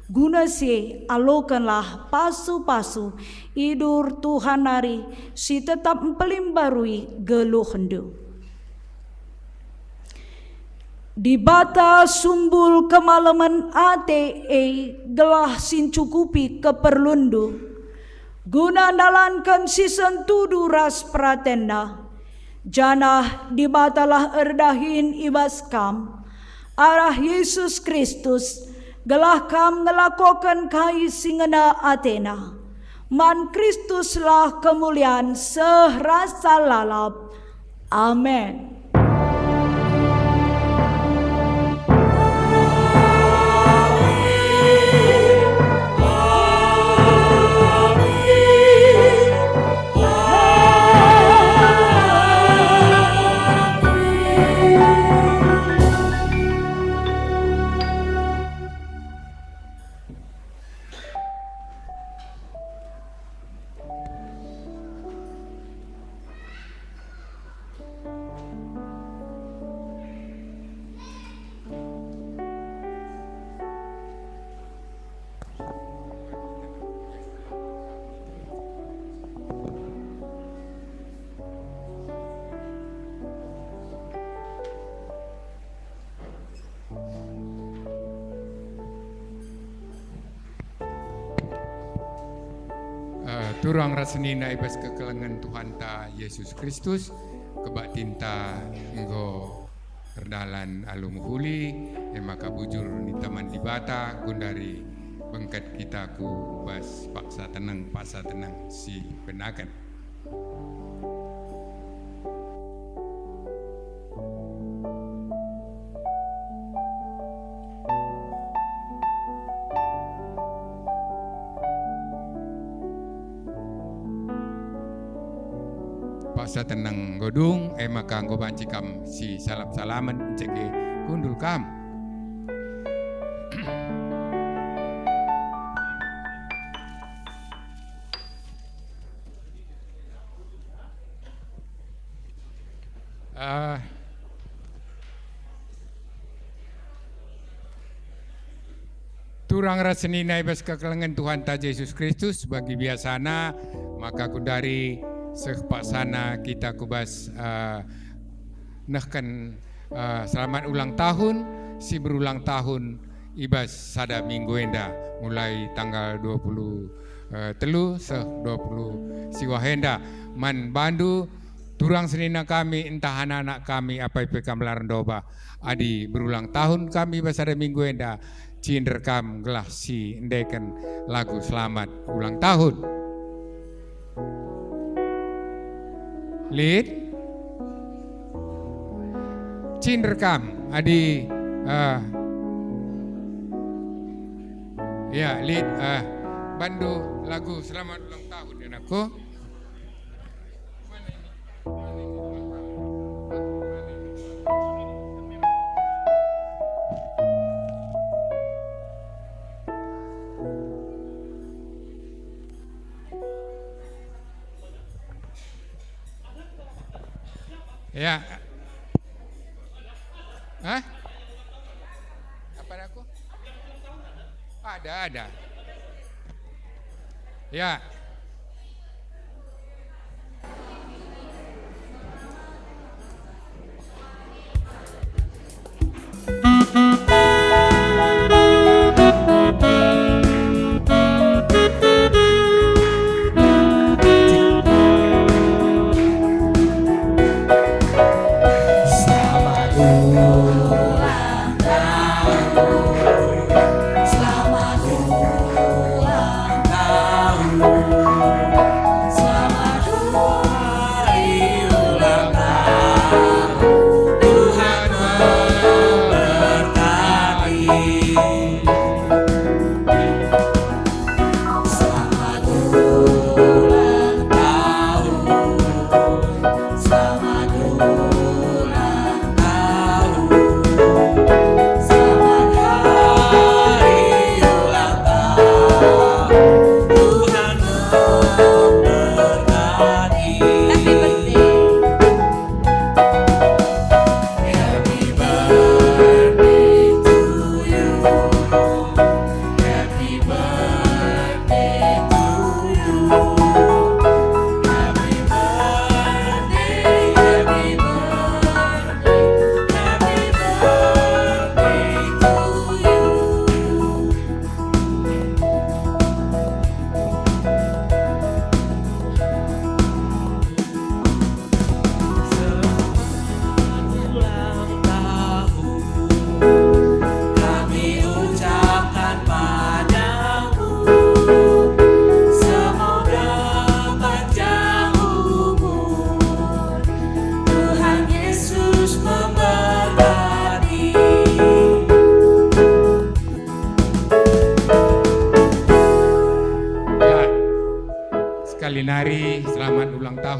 guna si alokenlah pasu-pasu idur Tuhan nari si tetap mpelimbarui geluhndu. Dibata sumbul kemalemen ate e gelah si ncukupi keperlunndu, guna ndalanken si sentudu ras peratenNa. Janah Dibatalah erdahin i bas kam, arah Yesus Kristus, gelah kam ngelakoken kai si ngena ateNa. Man Kristuslah kemulian seh rasa lalap. Amen. Eh, turang ras senina i bas kekelengen Tuhanta Yesus Kristus, kebaktinta enggo erdalan alu mehuli, e maka bujur ninta man Dibata, gundari bengket kita ku bas paksa teneng, paksa teneng si benaken. Paksa teneng enggo dung, e maka enggo banci kam si salap-salamen, encege kundul kam. Ah, turang ras senina i bas kekelengen Tuhanta Jesus Kristus, bagi biasana, maka gundari seh paksana kita ku bas, eh, nehken, eh, selamat ulang tahun, si berulang tahun i bas sada minggu enda, mulai tanggal dua puluh telu seh dua puluh siwah enda. Man bandu, turang senina kami, ntah anak-anak kami, apai pe kam la erndobah, adi berulang tahun kami bas sada minggu enda, cinder kam gelah si endeken lagu selamat ulang tahun. Lit? Cinder kam, adi, eh, ya, lit, eh, bandu lagu selamat ulang tahun, anakku. Ya. Hah? Apa aku? Ada, ada. Ya.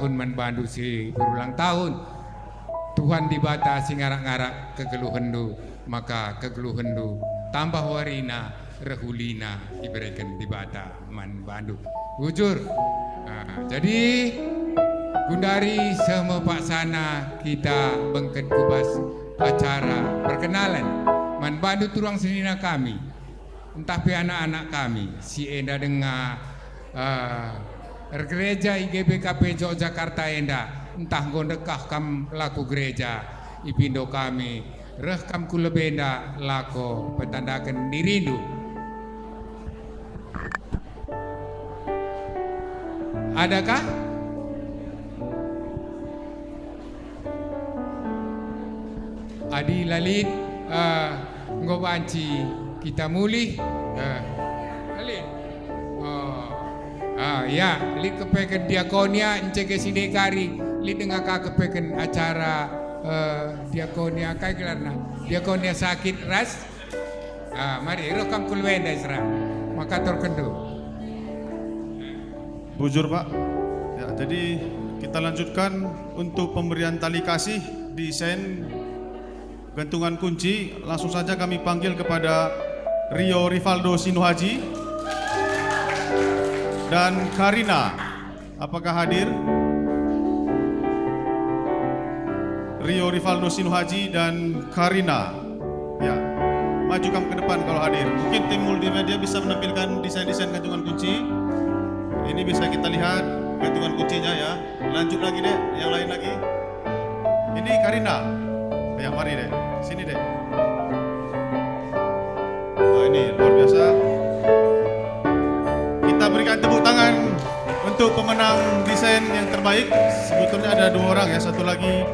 tahun man bandu si berulang tahun. Tuhan Dibata si ngarak-ngarak kegeluhenndu, maka kegeluhenndu tambah warina, reh ulina ibereken Dibata man bandu. Bujur. Nah, jadi gundari seh me paksana kita bengket ku bas acara perkenalan man bandu turang senina kami, ntah pe anak-anak kami si enda denga, eh, ergereja i G B K P Jogjakarta enda, ntah enggo ndekah kam la ku gereja, ipindo kami, reh kam ku lebenda lako petandaken dirindu. Adakah? Adi la lit, eh, enggo banci kita mulih, eh, la lit. Oh. Ah, ya, lit kepeken diakonia, ncege sinde kari, lit denga ka kepeken acara, eh, diakonia, kai gelarna? Diakonia sakit ras? Ah, mari, reh kam ku lebenda, Isra. Maka aturkenndu. Bujur, Pak. Ya, jadi kita lanjutkan untuk pemberian tali kasih, desain gantungan kunci. Langsung saja kami panggil kepada Rio Rivaldo Sinuhaji dan Karina. Apakah hadir? Rio Rivaldo Sinuhaji dan Karina. Ya, maju kam ke depan kalau hadir. Mungkin tim multimedia bisa menampilkan desain-desain gantungan kunci. Ini bisa kita lihat gantungan kuncinya ya. Lanjut lagi, Dek, yang lain lagi. Ini Karina. Ya, mari, Dek. Sini, Dek. Wah, ini luar biasa. Kita berikan tepuk tangan untuk pemenang desain yang terbaik. Sebetulnya ada dua orang ya, satu lagi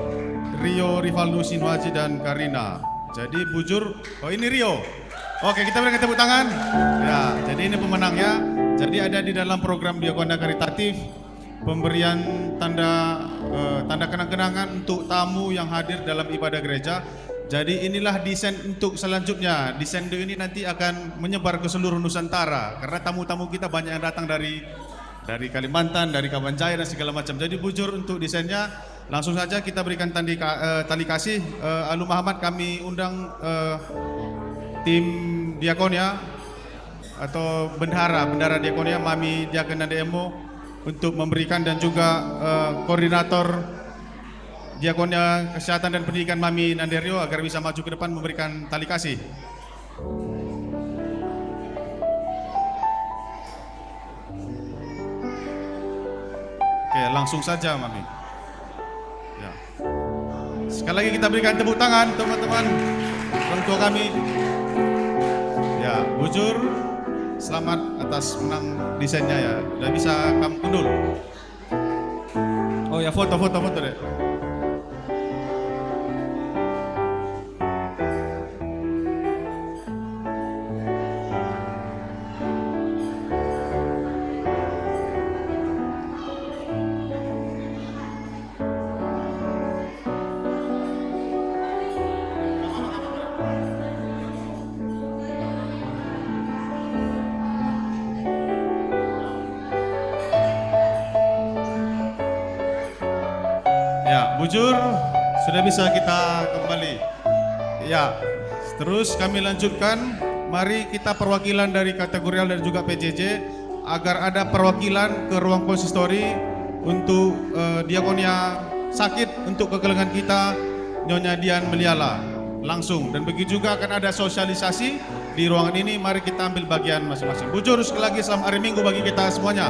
Rio Rivaldo Sinuaji dan Karina. Jadi bujur, oh, ini Rio. Oke, kita berikan tepuk tangan. Ya, jadi ini pemenangnya. Jadi ada di dalam program Diakonia Karitatif, pemberian tanda, eh, tanda kenang-kenangan untuk tamu yang hadir dalam ibadah gereja. Jadi inilah desain untuk selanjutnya. Desain ini nanti akan menyebar ke seluruh Nusantara karena tamu-tamu kita banyak yang datang dari, dari Kalimantan, dari Kabanjahe dan segala macam. Jadi bujur untuk desainnya. Langsung saja kita berikan tandi ka-, eh, tali kasih. Eh, alu mehamat kami undang, eh, tim diakonia atau bendahara, bendahara diakonia, Mami Diaken Nande Emo, untuk memberikan, dan juga, eh, koordinator Diakonia Kesehatan dan Pendidikan, Mami Nande Rio, agar bisa maju ke depan memberikan tali kasih. Oke, langsung saja, Mami. Ya. Sekali lagi kita berikan tepuk tangan, teman-teman, orang tua kami. Ya, bujur, selamat atas menang desainnya ya. Udah bisa kamu gundul. Oh ya, foto, foto, foto, Dek. Ya, bujur, sudah bisa kita kembali. Ya, terus kami lanjutkan. Mari kita perwakilan dari kategorial dan juga P J J, agar ada perwakilan ke ruang konsistori untuk, eh, diakonia sakit untuk kekelengen kita, Nyonya Dian Meliala, langsung. Dan begitu juga akan ada sosialisasi di ruangan ini. Mari kita ambil bagian masing-masing. Bujur, sekali lagi selamat hari Minggu bagi kita semuanya.